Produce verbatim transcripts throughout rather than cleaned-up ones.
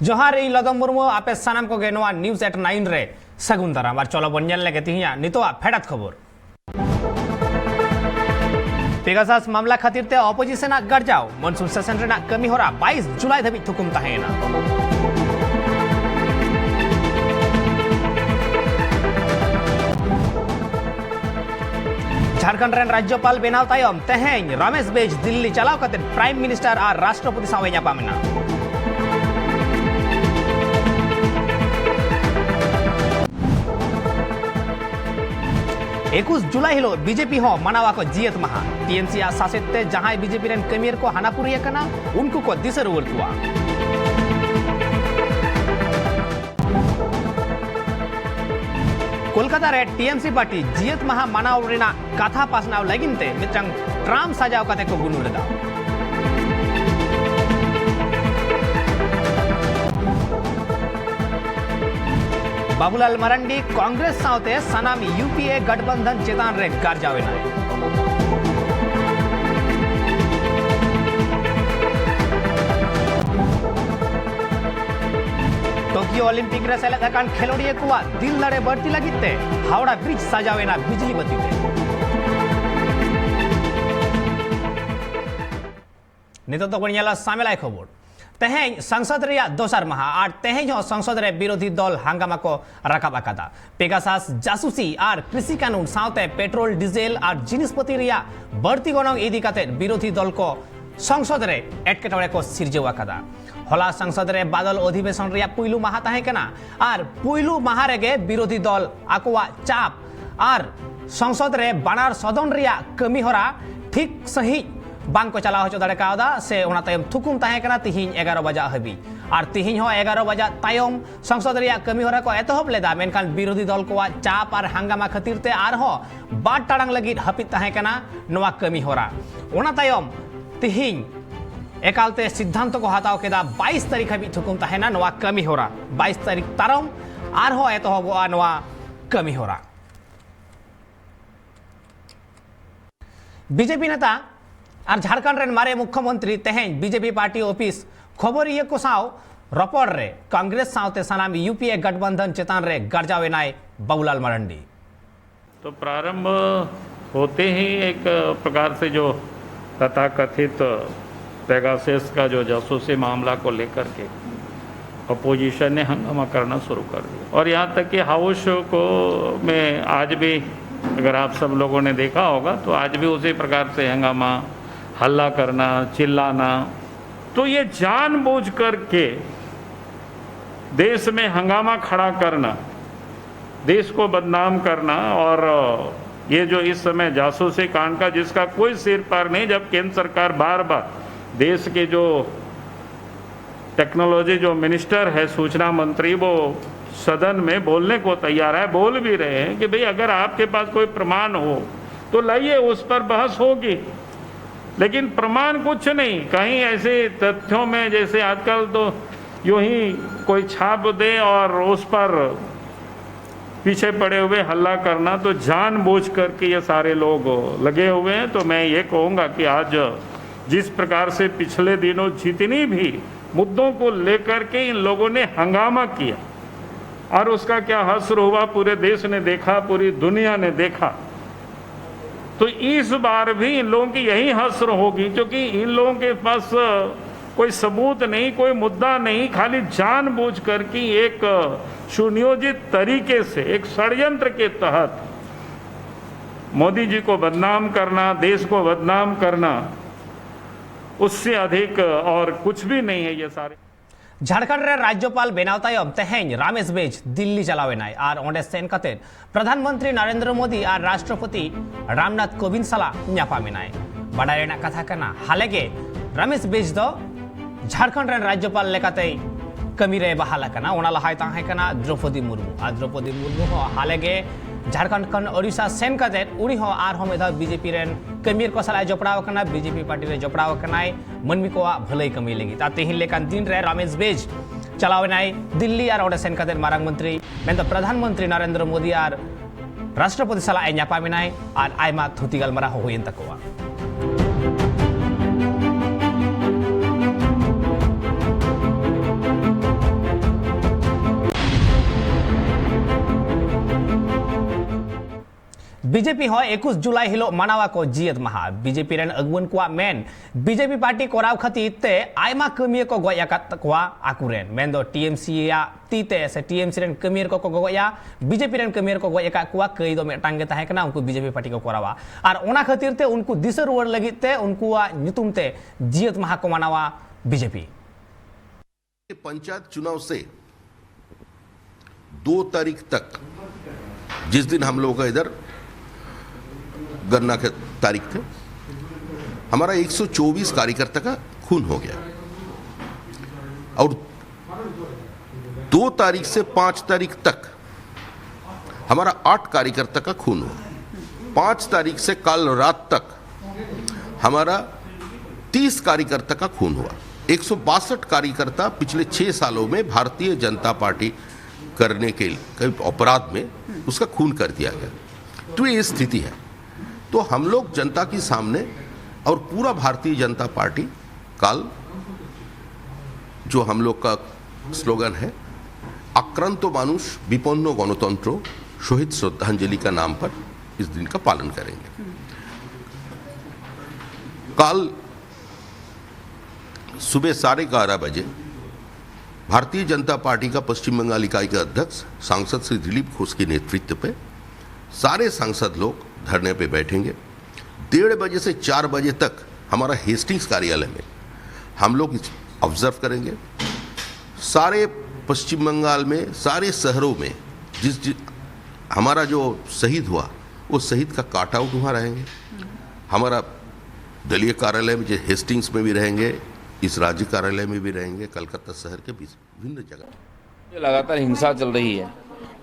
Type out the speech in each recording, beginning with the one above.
ᱡᱚᱦᱟᱨ, ᱤᱧ ᱞᱚᱫᱚᱢ ᱢᱩᱨᱢᱩ᱾ ᱟᱯᱮ ᱥᱟᱱᱟᱢ ᱠᱚᱜᱮ ᱱᱚᱣᱟ News at Nine ᱨᱮ ᱥᱟᱹᱜᱩᱱ ᱫᱟᱨᱟᱢ᱾ ᱟᱨ ᱪᱚᱞᱚ ᱵᱚᱱ ᱧᱮᱞ ᱞᱮᱜᱮ ᱛᱤᱦᱤᱧᱟᱜ ᱱᱤᱛᱚᱜᱟᱜ ᱯᱷᱮᱰᱟᱛ ᱠᱷᱚᱵᱚᱨ᱾ ᱯᱮᱜᱟᱥᱟᱥ ᱢᱟᱢᱞᱟ ᱠᱷᱟᱹᱛᱤᱨ ᱛᱮ ᱚᱯᱳᱡᱤᱥᱚᱱ ᱟᱜ ᱜᱟᱨᱡᱟᱣ, ᱢᱚᱱᱥᱩᱱ ᱥᱮᱥᱚᱱ ᱨᱮᱱᱟᱜ ᱠᱟᱹᱢᱤ ᱦᱚᱨᱟ ᱵᱟᱭᱤᱥ ᱡᱩᱞᱟᱭ ᱫᱷᱟᱹᱵᱤᱡ ᱛᱷᱩᱠᱩᱢ ᱛᱟᱦᱮᱸᱭᱮᱱᱟ᱾ ᱡᱷᱟᱲᱠᱷᱚᱸᱰ ᱨᱮᱱ ᱨᱟᱡᱽᱡᱚᱯᱟᱞ ᱵᱮᱱᱟᱣ ᱛᱟᱭᱚᱢ ᱛᱮᱦᱮᱧ ᱨᱟᱢᱮᱥ ᱵᱮᱡᱽ ᱫᱤᱞᱞᱤ ᱪᱟᱞᱟᱣ ᱠᱟᱛᱮ ᱯᱨᱟᱭᱤᱢ ᱢᱤᱱᱤᱥᱴᱟᱨ ᱟᱨ ᱨᱟᱥᱴᱨᱚᱯᱚᱛᱤ ᱥᱟᱶ ᱮ ᱧᱟᱯᱟᱢ ᱮᱱᱟ᱾ ᱮᱠᱩᱥ ᱡᱩᱞᱟᱭ ᱦᱤᱞᱳᱜ ᱵᱤᱡᱮᱯᱤ ᱦᱚᱸ ᱢᱟᱱᱟᱣ ᱟᱠᱚ ᱡᱤᱭᱟᱹᱛ ᱢᱟᱦᱟ᱾ ᱴᱤᱮᱢᱥᱤ ᱟᱜ ᱥᱟᱥᱮᱛ ᱛᱮ ᱡᱟᱦᱟᱸᱭ ᱵᱤᱡᱮᱯᱤ ᱨᱮᱱ ᱠᱟᱹᱢᱤᱭᱟᱹ ᱠᱚ ᱦᱟᱱᱟᱯᱩᱨᱤ ᱟᱠᱟᱱᱟ, ᱩᱱᱠᱩ ᱠᱚ ᱫᱤᱥᱟᱹ ᱨᱩᱣᱟᱹᱲ ᱠᱚᱣᱟ᱾ ᱠᱳᱞᱠᱟᱛᱟ ᱨᱮ ᱴᱤᱮᱢᱥᱤ ᱯᱟᱨᱴᱤ ᱡᱤᱭᱟᱹᱛ ᱢᱟᱦᱟ ᱢᱟᱱᱟᱣ ᱨᱮᱱᱟᱜ ᱠᱟᱛᱷᱟ ᱯᱟᱥᱱᱟᱣ ᱞᱟᱹᱜᱤᱫ ᱛᱮ ᱢᱤᱫᱴᱟᱝ ᱴᱨᱟᱢ ᱥᱟᱡᱟᱣ ᱠᱟᱛᱮ ᱠᱚ ᱜᱩᱱᱩᱨ ᱮᱫᱟ᱾ ᱵᱟᱵᱩᱞᱟᱞ ᱢᱟᱨᱟᱱᱰᱤ ᱠᱚᱝᱜᱨᱮᱥ ᱥᱟᱶᱛᱮ ᱥᱟᱱᱟᱢ ᱭᱩᱯᱤᱮ ᱜᱟᱴᱵᱟᱱᱫᱷᱟᱱ ᱪᱮᱛᱟᱱ ᱨᱮ ᱜᱟᱨᱡᱟᱣ ᱮᱱᱟᱭ᱾ ᱴᱳᱠᱤᱭᱳ ᱚᱞᱤᱢᱯᱤᱠ ᱨᱮ ᱥᱮᱞᱮᱫ ᱟᱠᱟᱱ ᱠᱷᱮᱞᱳᱰᱤᱭᱟᱹ ᱠᱚᱣᱟᱜ ᱫᱤᱞ ᱫᱟᱲᱮ ᱵᱟᱹᱲᱛᱤ ᱞᱟᱹᱜᱤᱫ ᱛᱮ ᱦᱟᱣᱲᱟ ᱵᱨᱤᱡᱽ ᱥᱟᱡᱟᱣ ᱮᱱᱟ ᱵᱤᱡᱽᱞᱤ ᱵᱟᱹᱛᱤ ᱛᱮ᱾ ᱱᱤᱛᱚᱜ ᱫᱚᱵᱚᱱ ᱧᱮᱞᱟ ᱥᱟᱢᱮᱞᱟᱭ ᱠᱷᱚᱵᱚᱨ᱾ ᱛᱮᱦᱮᱧ ᱥᱚᱝᱥᱚᱫ ᱨᱮᱭᱟᱜ ᱫᱚᱥᱟᱨ ᱢᱟᱦᱟ ᱟᱨ ᱛᱮᱦᱮᱧ ᱦᱚᱸ ᱥᱚᱝᱥᱚᱫ ᱨᱮ ᱵᱤᱨᱳᱫᱷᱤ ᱫᱚᱞ ᱦᱟᱝᱜᱟᱢᱟ ᱠᱚ ᱨᱟᱠᱟᱵ ᱟᱠᱟᱫᱟ᱾ ᱯᱮᱜᱟᱥᱟᱥ ᱡᱟᱥᱩᱥᱤ ᱟᱨ ᱠᱨᱤᱥᱤ ᱠᱟᱹᱱᱩᱱ ᱥᱟᱶᱛᱮ ᱯᱮᱴᱨᱳᱞ, ᱰᱤᱡᱮᱞ ᱟᱨ ᱡᱤᱱᱤᱥᱯᱟᱹᱛᱤ ᱨᱮᱭᱟᱜ ᱵᱟᱹᱲᱛᱤ ᱜᱚᱱᱚᱝ ᱤᱫᱤ ᱠᱟᱛᱮ ᱵᱤᱨᱳᱫᱷᱤ ᱫᱚᱞ ᱠᱚ ᱥᱚᱝᱥᱚᱫ ᱨᱮ ᱮᱴᱠᱮᱴᱚᱬᱮ ᱠᱚ ᱥᱤᱨᱡᱟᱹᱣ ᱟᱠᱟᱫᱟ᱾ ᱦᱚᱞᱟ ᱥᱚᱝᱥᱚᱫ ᱨᱮ ᱵᱟᱫᱚᱞ ᱚᱫᱷᱤᱵᱮᱥᱚᱱ ᱨᱮᱭᱟᱜ ᱯᱩᱭᱞᱩ ᱢᱟᱦᱟ ᱛᱟᱦᱮᱸ ᱠᱟᱱᱟ ᱟᱨ ᱯᱩᱭᱞᱩ ᱢᱟᱦᱟ ᱨᱮᱜᱮ ᱵᱤᱨᱳᱫᱷᱤ ᱫᱚᱞ ᱟᱠᱚᱣᱟᱜ ᱪᱟᱯ ᱟᱨ ᱥᱚᱝᱥᱚᱫ ᱨᱮ ᱵᱟᱱᱟᱨ ᱥᱚᱫᱚᱱ ᱨᱮᱭᱟᱜ ᱠᱟᱹᱢᱤ ᱦᱚᱨᱟ ᱴᱷᱤᱠ ᱥᱟᱺᱦᱤᱡ ᱵᱟᱝ ᱠᱚ ᱪᱟᱞᱟᱣ ᱦᱚᱪᱚ ᱫᱟᱲᱮ ᱠᱟᱣᱫᱟ, ᱥᱮ ᱚᱱᱟ ᱛᱟᱭᱚᱢ ᱛᱷᱩᱠᱩᱢ ᱛᱟᱦᱮᱸ ᱠᱟᱱᱟ ᱛᱤᱦᱤᱧ ᱮᱜᱟᱨᱚ ᱵᱟᱡᱟᱜ ᱦᱟᱹᱵᱤᱡ᱾ ᱟᱨ ᱛᱤᱦᱤᱧ ᱦᱚᱸ ᱮᱜᱟᱨᱚ ᱵᱟᱡᱟᱜ ᱛᱟᱭᱚᱢ ᱥᱚᱝᱥᱚᱫ ᱨᱮᱭᱟᱜ ᱠᱟᱹᱢᱤ ᱦᱚᱨᱟ ᱠᱚ ᱮᱛᱚᱦᱚᱵ ᱞᱮᱫᱟ, ᱢᱮᱱᱠᱷᱟᱱ ᱵᱤᱨᱳᱫᱷᱤ ᱫᱚᱞ ᱠᱚᱣᱟᱜ ᱪᱟᱯ ᱟᱨ ᱦᱟᱝᱜᱟᱢᱟ ᱠᱷᱟᱹᱛᱤᱨ ᱛᱮ ᱟᱨᱦᱚᱸ ᱵᱟᱨ ᱴᱟᱲᱟᱝ ᱞᱟᱹᱜᱤᱫ ᱦᱟᱹᱯᱤᱫ ᱛᱟᱦᱮᱸ ᱠᱟᱱᱟ ᱱᱚᱣᱟ ᱠᱟᱹᱢᱤ ᱦᱚᱨᱟ᱾ ᱚᱱᱟ ᱛᱟᱭᱚᱢ ᱛᱤᱦᱤᱧ ᱮᱠᱟᱞᱛᱮ ᱥᱤᱫᱽᱫᱷᱟᱱᱛᱚ ᱠᱚ ᱦᱟᱛᱟᱣ ᱠᱮᱫᱟ, ᱵᱟᱭᱤᱥ ᱛᱟᱹᱨᱤᱠᱷ ᱦᱟᱹᱵᱤᱡ ᱛᱷᱩᱠᱩᱢ ᱛᱟᱦᱮᱱᱟ ᱱᱚᱣᱟ ᱠᱟᱹᱢᱤ ᱦᱚᱨᱟ᱾ ᱵᱟᱭᱤᱥ ᱛᱟᱹᱨᱤᱠᱷ ᱛᱟᱭᱚᱢ ᱟᱨᱦᱚᱸ ᱮᱛᱚᱦᱚᱵᱚᱜᱼᱟ ᱱᱚᱣᱟ ᱠᱟᱹᱢᱤ ᱦᱚᱨᱟ᱾ ᱵᱤᱡᱮᱯᱤ ᱱᱮᱛᱟ ᱟᱨ ᱡᱷᱟᱲᱠᱷᱚᱸᱰ ᱨᱮᱱ ᱢᱟᱨᱮ ᱢᱩᱠᱷᱭᱚᱢᱚᱱᱛᱨᱤ ᱛᱮᱦᱮᱧ ᱵᱤᱡᱮᱯᱤ ᱯᱟᱨᱴᱤ ᱚᱯᱷᱤᱥ ᱠᱷᱚᱵᱚᱨᱤᱭᱟᱹ ᱠᱚ ᱥᱟᱶ ᱨᱚᱯᱚᱲ ᱨᱮ ᱠᱚᱝᱜᱨᱮᱥ ᱥᱟᱶᱛᱮ ᱥᱟᱱᱟᱢ ᱭᱩᱯᱤᱮ ᱜᱟᱴᱵᱟᱱᱫᱷᱚᱱ ᱪᱮᱛᱟᱱ ᱨᱮ ᱜᱟᱨᱡᱟᱣ ᱮᱱᱟᱭ ᱵᱟᱵᱩᱞᱟᱞ ᱢᱟᱨᱟᱱᱰᱤ᱾ तो प्रारंभ होते ही एक प्रकार से जो तथाकथित पेगासस का जो जासूसी मामला को लेकर के अपोजिशन ने हंगामा करना शुरू कर दिया और यहाँ तक कि हाउस को में आज भी, अगर आप सब लोगों ने देखा होगा, तो आज भी उसी प्रकार से हंगामा, हल्ला करना, चिल्लाना। तो ये जानबूझ करके देश में हंगामा खड़ा करना, देश को बदनाम करना और ये जो इस समय जासूसी कांड का, जिसका कोई सिर पार नहीं, जब केंद्र सरकार बार बार देश के जो टेक्नोलॉजी जो मिनिस्टर है, सूचना मंत्री, वो सदन में बोलने को तैयार है, बोल भी रहे हैं कि भाई, अगर आपके पास कोई प्रमाण हो तो लाइए, उस पर बहस होगी। लेकिन प्रमाण कुछ नहीं, कहीं ऐसे तथ्यों में, जैसे आजकल तो यूं ही कोई छाप दे और उस पर पीछे पड़े हुए हल्ला करना, तो जानबूझ करके ये सारे लोग लगे हुए हैं। तो मैं ये कहूंगा कि आज जिस प्रकार से पिछले दिनों जितनी भी मुद्दों को लेकर के इन लोगों ने हंगामा किया और उसका क्या हश्र हुआ, पूरे देश ने देखा, पूरी दुनिया ने देखा। तो इस बार भी इन लोगों की यही हश्र होगी, क्योंकि इन लोगों के पास कोई सबूत नहीं, कोई मुद्दा नहीं, खाली जानबूझ करके एक सुनियोजित तरीके से, एक षड्यंत्र के तहत मोदी जी को बदनाम करना, देश को बदनाम करना, उससे अधिक और कुछ भी नहीं है ये सारे। ᱡᱷᱟᱲᱠᱷᱚᱸᱰ ᱨᱮ ᱨᱟᱡᱽᱡᱚᱯᱟᱞ ᱵᱮᱱᱟᱣ ᱛᱟᱭᱚᱢ ᱛᱮᱦᱮᱧ ᱨᱟᱢᱮᱥ ᱵᱮᱡᱽ ᱫᱤᱞᱞᱤ ᱪᱟᱞᱟᱣ ᱮᱱᱟᱭ ᱟᱨ ᱚᱸᱰᱮ ᱥᱮᱱ ᱠᱟᱛᱮ ᱯᱨᱚᱫᱷᱟᱱ ᱢᱚᱱᱛᱨᱤ ᱱᱚᱨᱮᱱᱫᱨᱚ ᱢᱳᱫᱤ ᱟᱨ ᱨᱟᱥᱴᱨᱚᱯᱚᱛᱤ ᱨᱟᱢᱱᱟᱛᱷ ᱠᱳᱵᱤᱱᱫ ᱥᱟᱞᱟᱜ ᱧᱟᱯᱟᱢ ᱮᱱᱟᱭ᱾ ᱵᱟᱰᱟᱭ ᱨᱮᱱᱟᱜ ᱠᱟᱛᱷᱟ ᱠᱟᱱᱟ, ᱦᱟᱞᱮ ᱜᱮ ᱨᱟᱢᱮᱥ ᱵᱮᱡᱽ ᱫᱚ ᱡᱷᱟᱲᱠᱷᱚᱸᱰ ᱨᱮᱱ ᱨᱟᱡᱽᱡᱚᱯᱟᱞ ᱞᱮᱠᱟᱛᱮᱭ ᱠᱟᱹᱢᱤ ᱨᱮ ᱵᱟᱦᱟᱞ ᱟᱠᱟᱱᱟ᱾ ᱚᱱᱟ ᱞᱟᱦᱟᱭ ᱛᱟᱦᱮᱸ ᱠᱟᱱᱟ ᱫᱨᱚᱯᱚᱫᱤ ᱢᱩᱨᱢᱩ᱾ ᱟᱨ ᱫᱨᱚᱯᱚᱫᱤ ᱢᱩᱨᱢᱩ ᱦᱚᱸ ᱦᱟᱞᱮ ᱜᱮ ᱡᱷᱟᱲᱠᱷᱚᱸᱰ ᱠᱷᱚᱱ ᱳᱰᱤᱥᱟ ᱥᱮᱱ ᱠᱟᱛᱮ ᱩᱱᱤ ᱦᱚᱸ ᱟᱨᱦᱚᱸ ᱢᱤᱫ ᱫᱷᱟᱣ ᱵᱤᱡᱮᱯᱤ ᱨᱮᱱ ᱠᱟᱹᱢᱤᱭᱟᱹᱨ ᱠᱚ ᱥᱟᱞᱟᱜ ᱮ ᱡᱚᱯᱲᱟᱣ ᱟᱠᱟᱱᱟ, ᱵᱤᱡᱮᱯᱤ ᱯᱟᱨᱴᱤ ᱨᱮ ᱡᱚᱯᱲᱟᱣ ᱟᱠᱟᱱᱟᱭ, ᱢᱟᱹᱱᱢᱤ ᱠᱚᱣᱟᱜ ᱵᱷᱟᱹᱞᱟᱹᱭ ᱠᱟᱹᱢᱤ ᱞᱟᱹᱜᱤᱫ᱾ ᱟᱨ ᱛᱮᱦᱮᱧ ᱞᱮᱠᱟᱱ ᱫᱤᱱ ᱨᱮ ᱨᱟᱢᱮᱥ ᱵᱮᱡᱽ ᱪᱟᱞᱟᱣ ᱮᱱᱟᱭ ᱫᱤᱞᱞᱤ ᱟᱨ ᱚᱸᱰᱮ ᱥᱮᱱ ᱠᱟᱛᱮ ᱢᱟᱨᱟᱝ ᱢᱚᱱᱛᱨᱤ, ᱢᱮᱱᱫᱚ ᱯᱨᱚᱫᱷᱟᱱ ᱢᱚᱱᱛᱨᱤ ᱱᱚᱨᱮᱱᱫᱨᱚ ᱢᱳᱫᱤ ᱟᱨ ᱨᱟᱥᱴᱨᱚᱯᱚᱛᱤ ᱥᱟᱞᱟᱜ ᱮ ᱧᱟᱯᱟᱢ ᱮᱱᱟᱭ ᱟᱨ ᱟᱭᱢᱟ ᱛᱷᱩᱛᱤ ᱜᱟᱞᱢᱟᱨᱟᱣ ᱦᱚᱸ ᱦᱩᱭᱮᱱ ᱛᱟᱠᱚᱣᱟ᱾ ᱵᱤᱡᱮᱯᱤ ᱦᱚᱸ ᱮᱠᱩᱥ ᱡᱩᱞᱟᱭ ᱦᱤᱞᱳᱜ ᱢᱟᱱᱟᱣ ᱟᱠᱚ ᱡᱤᱭᱟᱹᱛ ᱢᱟᱦᱟ᱾ ᱵᱤᱡᱮᱯᱤ ᱨᱮᱱ ᱟᱹᱜᱩᱣᱟᱹᱱ ᱠᱚᱣᱟᱜ ᱢᱮᱱ, ᱵᱤᱡᱮᱯᱤ ᱯᱟᱨᱴᱤ ᱠᱚᱨᱟᱣ ᱠᱷᱟᱹᱛᱤᱨ ᱛᱮ ᱟᱭᱢᱟ ᱠᱟᱹᱢᱤᱭᱟᱹ ᱠᱚ ᱜᱚᱡ ᱟᱠᱟᱫ ᱠᱚᱣᱟ ᱟᱠᱚᱨᱮᱱ, ᱢᱮᱱᱫᱚ ᱴᱤᱮᱢᱥᱤ ᱟᱜ ᱛᱤ ᱛᱮ ᱥᱮ ᱴᱤᱮᱢᱥᱤ ᱨᱮᱱ ᱠᱟᱹᱢᱤᱭᱟᱹ ᱠᱚᱠᱚ ᱜᱚᱡ ᱮᱭᱟ, ᱵᱤᱡᱮᱯᱤ ᱨᱮᱱ ᱠᱟᱹᱢᱤᱭᱟᱹ ᱠᱚ ᱜᱚᱡ ᱟᱠᱟᱫ ᱠᱚᱣᱟ᱾ ᱠᱟᱹᱭ ᱫᱚ ᱢᱤᱫᱴᱟᱝ ᱜᱮ ᱛᱟᱦᱮᱸ ᱠᱟᱱᱟ, ᱩᱱᱠᱩ ᱵᱤᱡᱮᱯᱤ ᱯᱟᱨᱴᱤ ᱠᱚ ᱠᱚᱨᱟᱣᱟ᱾ ᱟᱨ ᱚᱱᱟ ᱠᱷᱟᱹᱛᱤᱨ ᱛᱮ ᱩᱱᱠᱩ ᱫᱤᱥᱟᱹ ᱨᱩᱣᱟᱹᱲ ᱞᱟᱹᱜᱤᱫ ᱛᱮ ᱩᱱᱠᱩᱣᱟᱜ ᱧᱩᱛᱩᱢ ᱛᱮ ᱡᱤᱭᱟᱹᱛ ᱢᱟᱦᱟ ᱠᱚ ᱢᱟᱱᱟᱣᱟ ᱵᱤᱡᱮᱯᱤ᱾ पंचायत चुनाव से दो तारीख तक, जिस दिन हम लोगों का इधर गन्ना के तारीख थे, हमारा एक सौ चौबीस कार्यकर्ता का खून हो गया और दो तारीख से पाँच तारीख तक हमारा आठ कार्यकर्ता का खून हुआ। पाँच तारीख से कल रात तक हमारा तीस कार्यकर्ता का खून हुआ। एक सौ बासठ कार्यकर्ता पिछले छह सालों में भारतीय जनता पार्टी करने के कई अपराध में उसका खून कर दिया गया। तो ये स्थिति है। तो हम लोग जनता के सामने और पूरा भारतीय जनता पार्टी कल जो हम लोग का स्लोगन है, আক্রান্ত মানুষ, বিপন্ন গণতন্ত্র, শহীদ শ্রদ্ধাঞ্জলি का नाम पर इस दिन का पालन करेंगे। कल सुबह साढ़े ग्यारह बजे भारतीय जनता पार्टी का पश्चिम बंगाल इकाई के अध्यक्ष सांसद श्री दिलीप घोष के नेतृत्व पे सारे सांसद लोग धरने पे बैठेंगे। डेढ़ बजे से चार बजे तक हमारा हेस्टिंग्स कार्यालय में हम लोग ऑब्जर्व करेंगे। सारे पश्चिम बंगाल में सारे शहरों में जिस, जिस हमारा जो शहीद हुआ, वो शहीद का काट आउट वहाँ रहेंगे। हमारा दलीय कार्यालय में, जो हेस्टिंग्स में भी रहेंगे, इस राज्य कार्यालय में भी रहेंगे, कलकत्ता शहर के विभिन्न जगह। लगातार हिंसा चल रही है,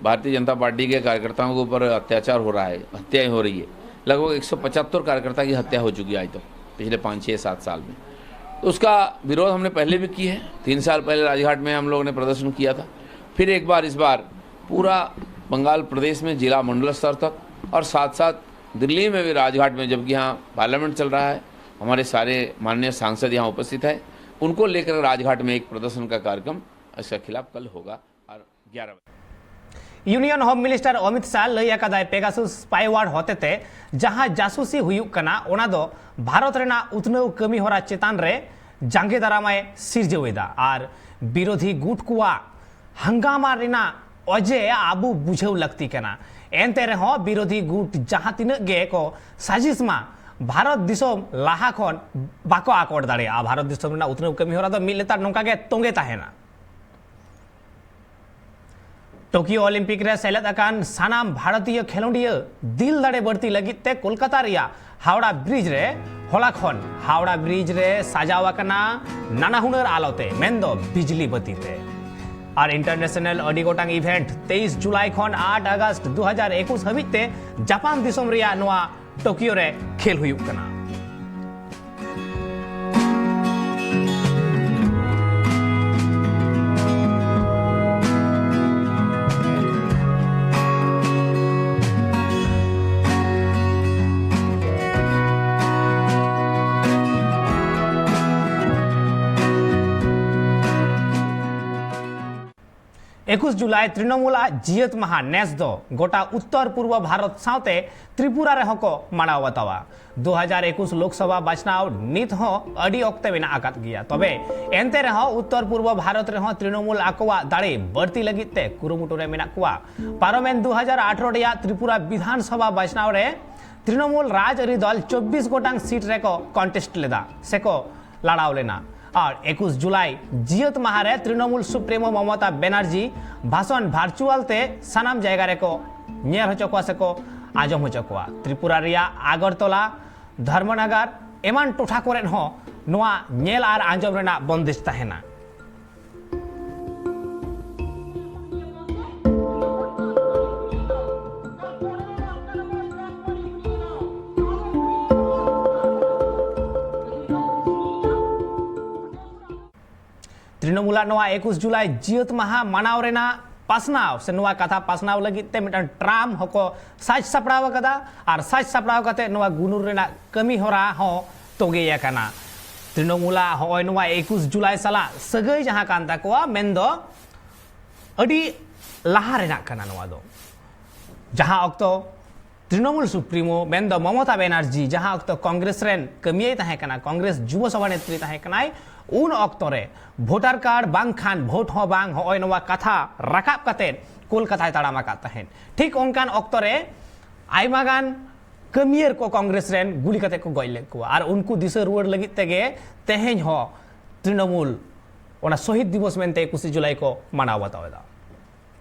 भारतीय जनता पार्टी के कार्यकर्ताओं के ऊपर अत्याचार हो रहा है, हत्याएं हो रही है। लगभग एक सौ पचहत्तर कार्यकर्ता की हत्या हो चुकी है आज तक, पिछले पाँच छः सात साल में। तो उसका विरोध हमने पहले भी किया है। तीन साल पहले राजघाट में हम लोगों ने प्रदर्शन किया था। फिर एक बार इस बार पूरा बंगाल प्रदेश में जिला मंडल स्तर तक और साथ साथ दिल्ली में भी राजघाट में, जबकि यहाँ पार्लियामेंट चल रहा है, हमारे सारे माननीय सांसद यहाँ उपस्थित हैं, उनको लेकर राजघाट में एक प्रदर्शन का कार्यक्रम इसके खिलाफ कल होगा और ग्यारह बजे। ᱤᱭᱩᱱᱤᱭᱚᱱ ᱦᱳᱢ ᱢᱤᱱᱤᱥᱴᱟᱨ ᱚᱢᱤᱛ ᱥᱟᱦ ᱞᱟᱹᱭ ᱟᱠᱟᱫᱟᱭ, ᱯᱮᱜᱟᱥᱩᱥ ᱥᱯᱟᱭᱣᱟᱨ ᱦᱚᱛᱮᱛᱮ ᱡᱟᱦᱟᱸ ᱡᱟᱥᱩᱥᱤ ᱦᱩᱭᱩᱜ ᱠᱟᱱᱟ, ᱚᱱᱟ ᱫᱚ ᱵᱷᱟᱨᱚᱛ ᱨᱮᱱᱟᱜ ᱩᱛᱱᱟᱹᱣ ᱠᱟᱹᱢᱤ ᱦᱚᱨᱟ ᱪᱮᱛᱟᱱ ᱨᱮ ᱡᱟᱸᱜᱮ ᱫᱟᱨᱟᱢᱟᱭ ᱥᱤᱨᱡᱟᱹᱣ ᱮᱫᱟ ᱟᱨ ᱵᱤᱨᱳᱫᱷᱤ ᱜᱩᱴ ᱠᱚᱣᱟᱜ ᱦᱟᱝᱜᱟᱢᱟ ᱨᱮᱱᱟᱜ ᱚᱡᱮ ᱟᱵᱚ ᱵᱩᱡᱷᱟᱹᱣ ᱞᱟᱹᱠᱛᱤ ᱠᱟᱱᱟ᱾ ᱮᱱᱛᱮ ᱨᱮᱦᱚᱸ ᱵᱤᱨᱳᱫᱷᱤ ᱜᱩᱴ ᱡᱟᱦᱟᱸ ᱛᱤᱱᱟᱹᱜ ᱜᱮ ᱠᱚ ᱥᱟᱡᱤᱥ ᱢᱟ, ᱵᱷᱟᱨᱚᱛ ᱫᱤᱥᱚᱢ ᱞᱟᱦᱟ ᱠᱷᱚᱱ ᱵᱟᱠᱚ ᱟᱠᱚᱴ ᱫᱟᱲᱮᱭᱟᱜᱼᱟ᱾ ᱵᱷᱟᱨᱚᱛ ᱫᱤᱥᱚᱢ ᱨᱮᱱᱟᱜ ᱩᱛᱱᱟᱹᱣ ᱠᱟᱹᱢᱤ ᱦᱚᱨᱟ ᱫᱚ ᱢᱤᱫ ᱞᱮᱛᱟᱲ ᱱᱚᱝᱠᱟ ᱜᱮ ᱛᱚᱸᱜᱮ ᱛᱟᱦᱮᱱᱟ᱾ ᱴᱳᱠᱤᱭᱳ ᱚᱞᱤᱢᱯᱤᱠ ᱨᱮ ᱥᱮᱞᱮᱫ ᱟᱠᱟᱱ ᱥᱟᱱᱟᱢ ᱵᱷᱟᱨᱚᱛᱤᱭᱚ ᱠᱷᱮᱞᱳᱸᱰᱤᱭᱟᱹ ᱫᱤᱞ ᱫᱟᱲᱮ ᱵᱟᱹᱲᱛᱤ ᱞᱟᱹᱜᱤᱫ ᱛᱮ ᱠᱳᱞᱠᱟᱛᱟ ᱨᱮᱭᱟᱜ ᱦᱟᱣᱲᱟ ᱵᱨᱤᱡᱽ ᱨᱮ ᱦᱚᱞᱟ ᱠᱷᱚᱱ ᱦᱟᱣᱲᱟ ᱵᱨᱤᱡᱽ ᱨᱮ ᱥᱟᱡᱟᱣ ᱟᱠᱟᱱᱟ ᱱᱟᱱᱟ ᱦᱩᱱᱟᱹᱨ ᱟᱞᱚᱛᱮ, ᱢᱮᱱᱫᱚ ᱵᱤᱡᱽᱞᱤ ᱵᱟᱹᱛᱤ ᱛᱮ᱾ ᱟᱨ ᱤᱱᱴᱟᱨᱱᱮᱥᱱᱟᱞ ᱟᱹᱰᱤ ᱜᱚᱴᱟᱝ ᱤᱵᱷᱮᱱᱴ ᱛᱮᱭᱤᱥ ᱡᱩᱞᱟᱭ ᱠᱷᱚᱱ ᱟᱴ ᱟᱜᱚᱥᱴ ᱫᱩ ᱦᱟᱡᱟᱨ ᱮᱠᱩᱥ ᱦᱟᱹᱵᱤᱡ ᱛᱮ ᱡᱟᱯᱟᱱ ᱫᱤᱥᱚᱢ ᱨᱮᱭᱟᱜ ᱱᱚᱣᱟ ᱴᱳᱠᱤᱭᱳ ᱨᱮ ᱠᱷᱮᱞ ᱦᱩᱭᱩᱜ ᱠᱟᱱᱟ᱾ ᱮᱠᱩᱥ ᱡᱩᱞᱟᱭ ᱛᱨᱤᱱᱚᱢᱩᱞᱟᱜ ᱡᱤᱭᱟᱹᱛ ᱢᱟᱦᱟ ᱱᱮᱥ ᱫᱚ ᱜᱚᱴᱟ ᱩᱛᱛᱚᱨ ᱯᱩᱨᱵᱚ ᱵᱷᱟᱨᱚᱛ ᱥᱟᱶᱛᱮ ᱛᱨᱤᱯᱩᱨᱟ ᱨᱮᱦᱚᱸ ᱠᱚ ᱢᱟᱱᱟᱣ ᱵᱟᱛᱟᱣᱟ᱾ ᱫᱩ ᱦᱟᱡᱟᱨ ᱮᱠᱩᱥ ᱞᱳᱠᱥᱚᱵᱷᱟ ᱵᱟᱪᱷᱱᱟᱣ ᱱᱤᱛ ᱦᱚᱸ ᱟᱹᱰᱤ ᱚᱠᱛᱮ ᱢᱮᱱᱟᱜ ᱟᱠᱟᱫ ᱜᱮᱭᱟ᱾ ᱛᱚᱵᱮ ᱮᱱᱛᱮ ᱨᱮᱦᱚᱸ ᱩᱛᱛᱚᱨ ᱯᱩᱨᱵᱚ ᱵᱷᱟᱨᱚᱛ ᱨᱮᱦᱚᱸ ᱛᱨᱤᱱᱚᱢᱩᱞ ᱟᱠᱚᱣᱟᱜ ᱫᱟᱲᱮ ᱵᱟᱹᱲᱛᱤ ᱞᱟᱹᱜᱤᱫ ᱛᱮ ᱠᱩᱨᱩᱢᱩᱴᱩ ᱨᱮ ᱢᱮᱱᱟᱜ ᱠᱚᱣᱟ᱾ ᱯᱟᱨᱚᱢᱮᱱ ᱫᱩ ᱦᱟᱡᱟᱨ ᱟᱴᱷᱨᱚ ᱨᱮᱭᱟᱜ ᱛᱨᱤᱯᱩᱨᱟ ᱵᱤᱫᱷᱟᱱ ᱥᱚᱵᱷᱟ ᱵᱟᱪᱷᱱᱟᱣ ᱨᱮ ᱛᱨᱤᱱᱚᱢᱩᱞ ᱨᱟᱡᱽᱟᱹᱨᱤ ᱫᱚᱞ ᱪᱚᱵᱵᱤᱥ ᱜᱚᱴᱟᱝ ᱥᱤᱴ ᱨᱮᱠᱚ ᱠᱚᱱᱴᱮᱥᱴ ᱞᱮᱫᱟ ᱥᱮᱠᱚ ᱞᱟᱲᱟᱣ ᱞᱮᱱᱟ᱾ ᱟᱨ ᱮᱠᱩᱥ ᱡᱩᱞᱟᱭ ᱡᱤᱭᱟᱹᱛ ᱢᱟᱦᱟ ᱨᱮ ᱛᱨᱤᱱᱚᱢᱩᱞ ᱥᱩᱯᱨᱮᱢᱳ ᱢᱚᱢᱚᱛᱟ ᱵᱮᱱᱟᱨᱡᱤ ᱵᱷᱟᱥᱚᱱ ᱵᱷᱟᱨᱪᱩᱣᱟᱞ ᱛᱮ ᱥᱟᱱᱟᱢ ᱡᱟᱭᱜᱟ ᱨᱮᱠᱚ ᱧᱮᱞ ᱦᱚᱪᱚ ᱠᱚᱣᱟ ᱥᱮᱠᱚ ᱟᱸᱡᱚᱢ ᱦᱚᱪᱚ ᱠᱚᱣᱟ᱾ ᱛᱨᱤᱯᱩᱨᱟ ᱨᱮᱭᱟᱜ ᱟᱜᱚᱨᱛᱚᱞᱟ, ᱫᱷᱚᱨᱢᱚᱱᱚᱜᱚᱨ ᱮᱢᱟᱱ ᱴᱚᱴᱷᱟ ᱠᱚᱨᱮᱫ ᱦᱚᱸ ᱱᱚᱣᱟ ᱧᱮᱞ ᱟᱨ ᱟᱸᱡᱚᱢ ᱨᱮᱱᱟᱜ ᱵᱚᱱᱫᱮᱡ ᱛᱟᱦᱮᱱᱟ᱾ ᱛᱨᱤᱱᱚᱢᱩᱞᱟᱜ ᱱᱚᱣᱟ ᱮᱠᱩᱥ ᱡᱩᱞᱟᱭ ᱡᱤᱭᱟᱹᱛ ᱢᱟᱦᱟ ᱢᱟᱱᱟᱣ ᱨᱮᱱᱟᱜ ᱯᱟᱥᱱᱟᱣ ᱥᱮ ᱱᱚᱣᱟ ᱠᱟᱛᱷᱟ ᱯᱟᱥᱱᱟᱣ ᱞᱟᱹᱜᱤᱫ ᱛᱮ ᱢᱤᱫᱴᱟᱝ ᱴᱨᱟᱢ ᱦᱚᱸᱠᱚ ᱥᱟᱡᱽ ᱥᱟᱯᱲᱟᱣ ᱟᱠᱟᱫᱟ ᱟᱨ ᱥᱟᱡᱽ ᱥᱟᱯᱲᱟᱣ ᱠᱟᱛᱮ ᱱᱚᱣᱟ ᱜᱩᱱᱩᱨ ᱨᱮᱱᱟᱜ ᱠᱟᱹᱢᱤ ᱦᱚᱨᱟ ᱦᱚᱸ ᱛᱚᱸᱜᱮ ᱟᱠᱟᱱᱟ᱾ ᱛᱨᱤᱱᱚᱢᱩᱞᱟᱜ ᱦᱚᱸᱜᱼᱚᱭ ᱱᱚᱣᱟ ᱮᱠᱩᱥ ᱡᱩᱞᱟᱭ ᱥᱟᱞᱟᱜ ᱥᱟᱹᱜᱟᱹᱭ ᱡᱟᱦᱟᱸ ᱠᱟᱱ ᱛᱟᱠᱚᱣᱟ, ᱢᱮᱱᱫᱚ ᱟᱹᱰᱤ ᱞᱟᱦᱟ ᱨᱮᱱᱟᱜ ᱠᱟᱱᱟ ᱱᱚᱣᱟ ᱫᱚ, ᱡᱟᱦᱟᱸ ᱚᱠᱛᱚ ᱛᱨᱤᱱᱚᱢᱩᱞ ᱥᱩᱯᱨᱤᱢᱳ ᱢᱮᱱᱫᱚ ᱢᱚᱢᱚᱛᱟ ᱵᱮᱱᱟᱨᱡᱤ, ᱡᱟᱦᱟᱸ ᱚᱠᱛᱚ ᱠᱚᱝᱜᱨᱮᱥ ᱨᱮᱱ ᱠᱟᱹᱢᱤᱭᱟᱹᱭ ᱛᱟᱦᱮᱸ ᱠᱟᱱᱟ, ᱠᱚᱝᱜᱨᱮᱥ ᱡᱩᱵᱚ ᱥᱚᱵᱷᱟ ᱱᱮᱛᱨᱤ ᱛᱟᱦᱮᱸ ᱠᱟᱱᱟᱭ, ᱩᱱ ᱚᱠᱛᱚ ᱨᱮ ᱵᱷᱳᱴᱟᱨ ᱠᱟᱨᱰ ᱵᱟᱝᱠᱷᱟᱱ ᱵᱷᱳᱴ ᱦᱚᱸ ᱵᱟᱝ, ᱦᱚᱸᱜᱼᱚᱭ ᱱᱚᱣᱟ ᱠᱟᱛᱷᱟ ᱨᱟᱠᱟᱵ ᱠᱟᱛᱮ ᱠᱳᱞᱠᱟᱛᱟᱭ ᱛᱟᱲᱟᱢ ᱟᱠᱟᱫ ᱛᱟᱦᱮᱸᱫ᱾ ᱴᱷᱤᱠ ᱚᱱᱠᱟᱱ ᱚᱠᱛᱚ ᱨᱮ ᱟᱭᱢᱟ ᱜᱟᱱ ᱠᱟᱹᱢᱤᱭᱟᱹ ᱠᱚ ᱠᱚᱝᱜᱨᱮᱥ ᱨᱮᱱ ᱜᱩᱞᱤ ᱠᱟᱛᱮ ᱠᱚ ᱜᱚᱡ ᱞᱮᱫ ᱠᱚᱣᱟ, ᱟᱨ ᱩᱱᱠᱩ ᱫᱤᱥᱟᱹ ᱨᱩᱣᱟᱹᱲ ᱞᱟᱹᱜᱤᱫ ᱛᱮᱜᱮ ᱛᱮᱦᱮᱧ ᱦᱚᱸ ᱛᱨᱤᱱᱚᱢᱩᱞ ᱚᱱᱟ ᱥᱚᱦᱤᱫ ᱫᱤᱵᱚᱥ ᱢᱮᱱᱛᱮ ᱮᱠᱩᱥᱮ ᱡᱩᱞᱟᱭ ᱠᱚ ᱢᱟᱱᱟᱣ ᱵᱟᱛᱟᱣ ᱮᱫᱟ᱾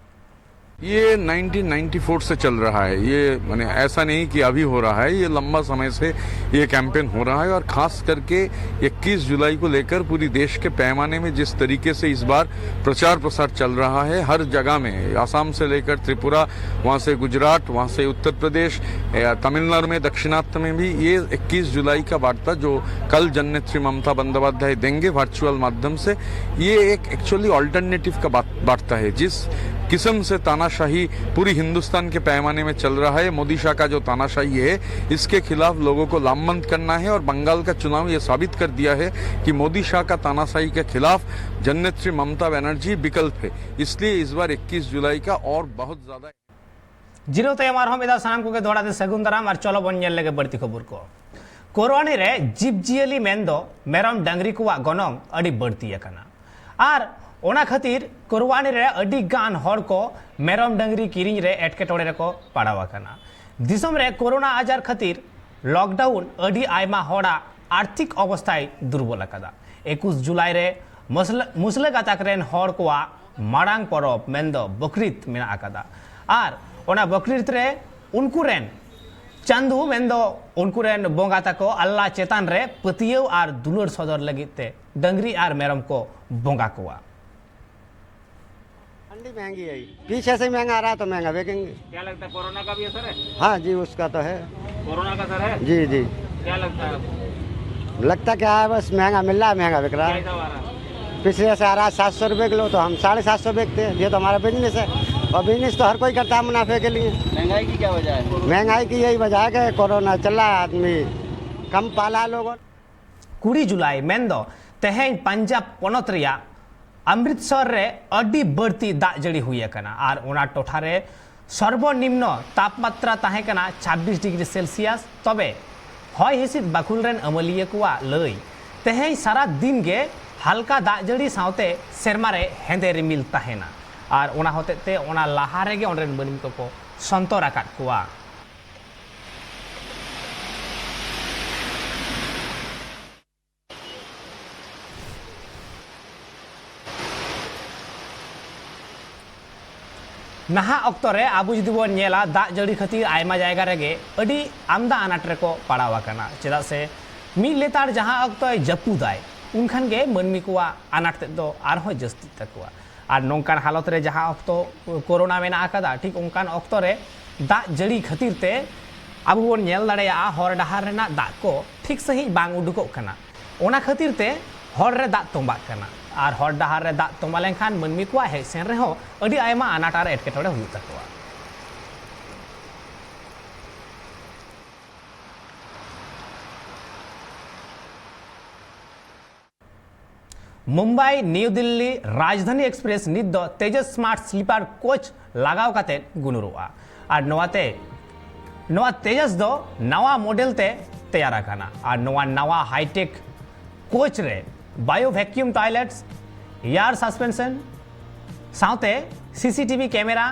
ये नाइनटीन नाइंटी फ़ोर से चल रहा है। ये माने ऐसा नहीं कि अभी हो रहा है, ये लंबा समय से ये कैंपेन हो रहा है। और खास करके इक्कीस जुलाई को लेकर पूरी देश के पैमाने में जिस तरीके से इस बार प्रचार प्रसार चल रहा है, हर जगह में, आसाम से लेकर त्रिपुरा, वहाँ से गुजरात, वहाँ से उत्तर प्रदेश, या तमिलनाडु में, दक्षिणात्य में भी ये इक्कीस जुलाई का वार्ता जो कल जननेत्री ममता बंदोपाध्याय देंगे वर्चुअल माध्यम से, ये एक एक्चुअली ऑल्टरनेटिव का बात, वार्ता है। जिस किस्म से तानाशाही पूरी हिंदुस्तान के पैमाने में चल रहा है, मोदी शाह का जो तानाशाही है, इसके खिलाफ लोगों को लामबंद करना है। और बंगाल का चुनाव ये साबित कर दिया है कि मोदी शाह का तानाशाही के खिलाफ जननेत्री ममता बनर्जी विकल्प है। इसलिए इस बार इक्कीस जुलाई का और बहुत ज्यादा ᱡᱤᱨᱟᱹᱣ ᱛᱟᱭᱚᱢ ᱟᱨᱦᱚᱸ ᱢᱤᱫ ᱫᱷᱟᱣ ᱥᱟᱱᱟᱢ ᱠᱚᱜᱮ ᱫᱚᱦᱲᱟ ᱛᱮ ᱥᱟᱹᱜᱩᱱ ᱫᱟᱨᱟᱢ, ᱟᱨ ᱪᱚᱞᱚ ᱵᱚᱱ ᱧᱮᱞ ᱞᱮᱜᱮ ᱵᱟᱹᱲᱛᱤ ᱠᱷᱚᱵᱚᱨ ᱠᱚ᱾ ᱠᱳᱨᱵᱟᱱᱤ ᱨᱮ ᱡᱤᱵᱽ ᱡᱤᱭᱟᱹᱞᱤ ᱢᱮᱱᱫᱚ ᱢᱮᱨᱚᱢ ᱰᱟᱹᱝᱨᱤ ᱠᱚᱣᱟᱜ ᱜᱚᱱᱚᱝ ᱟᱹᱰᱤ ᱵᱟᱹᱲᱛᱤ ᱟᱠᱟᱱᱟ, ᱟᱨ ᱚᱱᱟ ᱠᱷᱟᱹᱛᱤᱨ ᱠᱳᱨᱵᱟᱱᱤ ᱨᱮ ᱟᱹᱰᱤ ᱜᱟᱱ ᱦᱚᱲ ᱠᱚ ᱢᱮᱨᱚᱢ ᱰᱟᱹᱝᱨᱤ ᱠᱤᱨᱤᱧ ᱨᱮ ᱮᱴᱠᱮᱴᱚᱬᱮ ᱨᱮᱠᱚ ᱯᱟᱲᱟᱣ ᱟᱠᱟᱱᱟ᱾ ᱫᱤᱥᱚᱢ ᱨᱮ ᱠᱳᱨᱳᱱᱟ ᱟᱡᱟᱨ ᱠᱷᱟᱹᱛᱤᱨ ᱞᱚᱠᱰᱟᱣᱩᱱ ᱟᱹᱰᱤ ᱟᱭᱢᱟ ᱦᱚᱲᱟᱜ ᱟᱨᱛᱷᱤᱠ ᱚᱵᱚᱥᱛᱷᱟᱭ ᱫᱩᱨᱵᱚᱞ ᱟᱠᱟᱫᱟ᱾ ᱮᱠᱩᱥ ᱡᱩᱞᱟᱭ ᱨᱮ ᱢᱩᱥᱞᱟᱹ, ᱢᱩᱥᱞᱟᱹ ᱜᱟᱛᱟᱠ ᱨᱮᱱ ᱦᱚᱲ ᱠᱚᱣᱟᱜ ᱢᱟᱲᱟᱝ ᱯᱚᱨᱚᱵᱽ ᱢᱮᱱᱫᱚ ᱵᱚᱠᱨᱤᱫ ᱢᱮᱱᱟᱜ ᱟᱠᱟᱫᱟ, ᱟᱨ ᱚᱱᱟ ᱵᱚᱠᱨᱤᱫ ᱨᱮ ᱩᱱᱠᱩ ᱨᱮᱱ ᱪᱟᱸᱫᱩ ᱢᱮᱱᱫᱚ ᱩᱱᱠᱩ ᱨᱮᱱ ᱵᱚᱸᱜᱟ ᱛᱟᱠᱚ ᱟᱞᱞᱟ ᱪᱮᱛᱟᱱ ᱨᱮ ᱯᱟᱹᱛᱭᱟᱹᱣ ᱟᱨ ᱫᱩᱞᱟᱹᱲ ᱥᱚᱫᱚᱨ ᱞᱟᱹᱜᱤᱫ ᱛᱮ ᱰᱟᱹᱝᱨᱤ ᱟᱨ ᱢᱮᱨᱚᱢ ᱠᱚ ᱵᱚᱸᱜᱟ ᱠᱚᱣᱟ᱾ मंडी महंगी है, पीछे से महंगा आ रहा है तो महंगा बेचेंगे। क्या लगता है, कोरोना का भी असर है? हाँ जी, उसका तो है। कोरोना का असर है? जी जी। क्या लगता है आपको? लगता क्या है, बस महंगा मिल रहा है, महंगा बिक रहा क्या है। हिसाब आ रहा है? पिछले से आ रहा है सात सौ रुपये किलो, तो हम साढ़े सात सौ बेचते हैं। ये तो हमारा बिजनेस है, और बिजनेस तो हर कोई करता है मुनाफे के लिए। महंगाई की क्या वजह है? महंगाई की यही वजह है कि कोरोना चल रहा है, आदमी कम पाला है लोगों ने। ᱠᱩᱲᱤ ᱡᱩᱞᱟᱭ ᱢᱮᱱᱫᱚ ᱛᱮᱦᱮᱧ ᱯᱟᱧᱡᱟᱵᱽ ᱯᱚᱱᱚᱛ ᱨᱮᱭᱟᱜ ᱟᱢᱨᱤᱛᱥᱚᱨ ᱨᱮ ᱟᱹᱰᱤ ᱵᱟᱹᱲᱛᱤ ᱫᱟᱜ ᱡᱟᱹᱲᱤ ᱦᱩᱭ ᱟᱠᱟᱱᱟ ᱟᱨ ᱚᱱᱟ ᱴᱚᱴᱷᱟ ᱨᱮ ᱥᱚᱨᱵᱚᱱᱤᱢᱱᱚ ᱛᱟᱯᱢᱟᱛᱨᱟ ᱛᱟᱦᱮᱸ ᱠᱟᱱᱟ ᱪᱷᱟᱵᱵᱤᱥ ᱰᱤᱜᱽᱨᱤ ᱥᱮᱞᱥᱤᱭᱟᱥ᱾ ᱛᱚᱵᱮ ᱦᱚᱭ ᱦᱤᱸᱥᱤᱫ ᱵᱟᱹᱠᱷᱩᱞ ᱨᱮᱱ ᱟᱹᱢᱟᱹᱞᱤᱭᱟᱹ ᱠᱚᱣᱟᱜ ᱞᱟᱹᱭ, ᱛᱮᱦᱮᱧ ᱥᱟᱨᱟ ᱫᱤᱱ ᱜᱮ ᱦᱟᱞᱠᱟ ᱫᱟᱜ ᱡᱟᱹᱲᱤ ᱥᱟᱶᱛᱮ ᱥᱮᱨᱢᱟ ᱨᱮ ᱦᱮᱸᱫᱮ ᱨᱤᱢᱤᱞ ᱛᱟᱦᱮᱱᱟ ᱟᱨ ᱚᱱᱟ ᱦᱚᱛᱮᱡ ᱛᱮ ᱚᱱᱟ ᱞᱟᱦᱟ ᱨᱮᱜᱮ ᱚᱸᱰᱮ ᱨᱮᱱ ᱢᱟᱹᱱᱢᱤ ᱠᱚᱠᱚ ᱥᱚᱱᱛᱚᱨ ᱟᱠᱟᱫ ᱠᱚᱣᱟ᱾ ᱱᱟᱦᱟᱜ ᱚᱠᱛᱚ ᱨᱮ ᱟᱵᱚ ᱡᱩᱫᱤ ᱵᱚᱱ ᱧᱮᱞᱟ, ᱫᱟᱜ ᱡᱟᱹᱲᱤ ᱠᱷᱟᱹᱛᱤᱨ ᱟᱭᱢᱟ ᱡᱟᱭᱜᱟ ᱨᱮᱜᱮ ᱟᱹᱰᱤ ᱟᱢᱫᱟ ᱟᱱᱟᱴ ᱨᱮᱠᱚ ᱯᱟᱲᱟᱣ ᱟᱠᱟᱱᱟ᱾ ᱪᱮᱫᱟᱜ ᱥᱮ ᱢᱤᱫ ᱞᱮᱛᱟᱲ ᱡᱟᱦᱟᱸ ᱚᱠᱛᱚᱭ ᱡᱟᱹᱯᱩᱫᱟᱭ, ᱩᱱᱠᱷᱟᱱ ᱜᱮ ᱢᱟᱹᱱᱢᱤ ᱠᱚᱣᱟᱜ ᱟᱱᱟᱴ ᱛᱮᱫ ᱫᱚ ᱟᱨᱦᱚᱸ ᱡᱟᱹᱥᱛᱤᱜ ᱛᱟᱠᱚᱣᱟ᱾ ᱟᱨ ᱱᱚᱝᱠᱟᱱ ᱦᱟᱞᱚᱛ ᱨᱮ ᱡᱟᱦᱟᱸ ᱚᱠᱛᱚ ᱠᱳᱨᱳᱱᱟ ᱢᱮᱱᱟᱜ ᱟᱠᱟᱫᱟ, ᱴᱷᱤᱠ ᱚᱱᱠᱟᱱ ᱚᱠᱛᱚ ᱨᱮ ᱫᱟᱜ ᱡᱟᱹᱲᱤ ᱠᱷᱟᱹᱛᱤᱨ ᱛᱮ ᱟᱵᱚ ᱵᱚᱱ ᱧᱮᱞ ᱫᱟᱲᱮᱭᱟᱜᱼᱟ, ᱦᱚᱨ ᱰᱟᱦᱟᱨ ᱨᱮᱱᱟᱜ ᱫᱟᱜ ᱠᱚ ᱴᱷᱤᱠ ᱥᱟᱺᱦᱤᱡ ᱵᱟᱝ ᱩᱰᱩᱠᱚᱜ ᱠᱟᱱᱟ᱾ ᱚᱱᱟ ᱠᱷᱟᱹᱛᱤᱨ ᱛᱮ ᱦᱚᱨ ᱨᱮ ᱫᱟᱜ ᱛᱚᱸᱵᱟᱜ ᱠᱟᱱᱟ᱾ ᱟᱨ ᱦᱚᱨ ᱰᱟᱦᱟᱨ ᱨᱮ ᱫᱟᱜ ᱛᱚᱸᱵᱟ ᱞᱮᱱᱠᱷᱟᱱ ᱢᱟᱹᱱᱢᱤ ᱠᱚᱣᱟᱜ ᱦᱮᱡ ᱥᱮᱱ ᱨᱮᱦᱚᱸ ᱟᱹᱰᱤ ᱟᱭᱢᱟ ᱟᱱᱟᱴ ᱟᱨ ᱮᱴᱠᱮᱴᱚᱬᱮ ᱦᱩᱭᱩᱜ ᱛᱟᱠᱚᱣᱟ᱾ ᱢᱩᱢᱵᱟᱭ ᱱᱤᱭᱩ ᱫᱤᱞᱞᱤ ᱨᱟᱡᱽᱫᱷᱟᱱᱤ ᱮᱠᱥᱯᱨᱮᱥ ᱱᱤᱛ ᱫᱚ ᱛᱮᱡᱟᱥ ᱥᱢᱟᱨᱴ ᱥᱞᱤᱯᱟᱨ ᱠᱳᱪ ᱞᱟᱜᱟᱣ ᱠᱟᱛᱮ ᱜᱩᱱᱩᱨᱚᱜᱼᱟ᱾ ᱟᱨ ᱱᱚᱣᱟᱛᱮ ᱱᱚᱣᱟ ᱛᱮᱡᱟᱥ ᱫᱚ ᱱᱟᱣᱟ ᱢᱚᱰᱮᱞ ᱛᱮ ᱛᱮᱭᱟᱨ ᱟᱠᱟᱱᱟ᱾ ᱟᱨ ᱱᱚᱣᱟ ᱱᱟᱣᱟ ᱦᱟᱭᱴᱮᱠ ᱠᱳᱪ ᱨᱮ bio vacuum toilets, air suspension, ᱥᱟᱶᱛᱮ ᱥᱤᱥᱤᱴᱤᱵᱷᱤ ᱠᱮᱢᱮᱨᱟ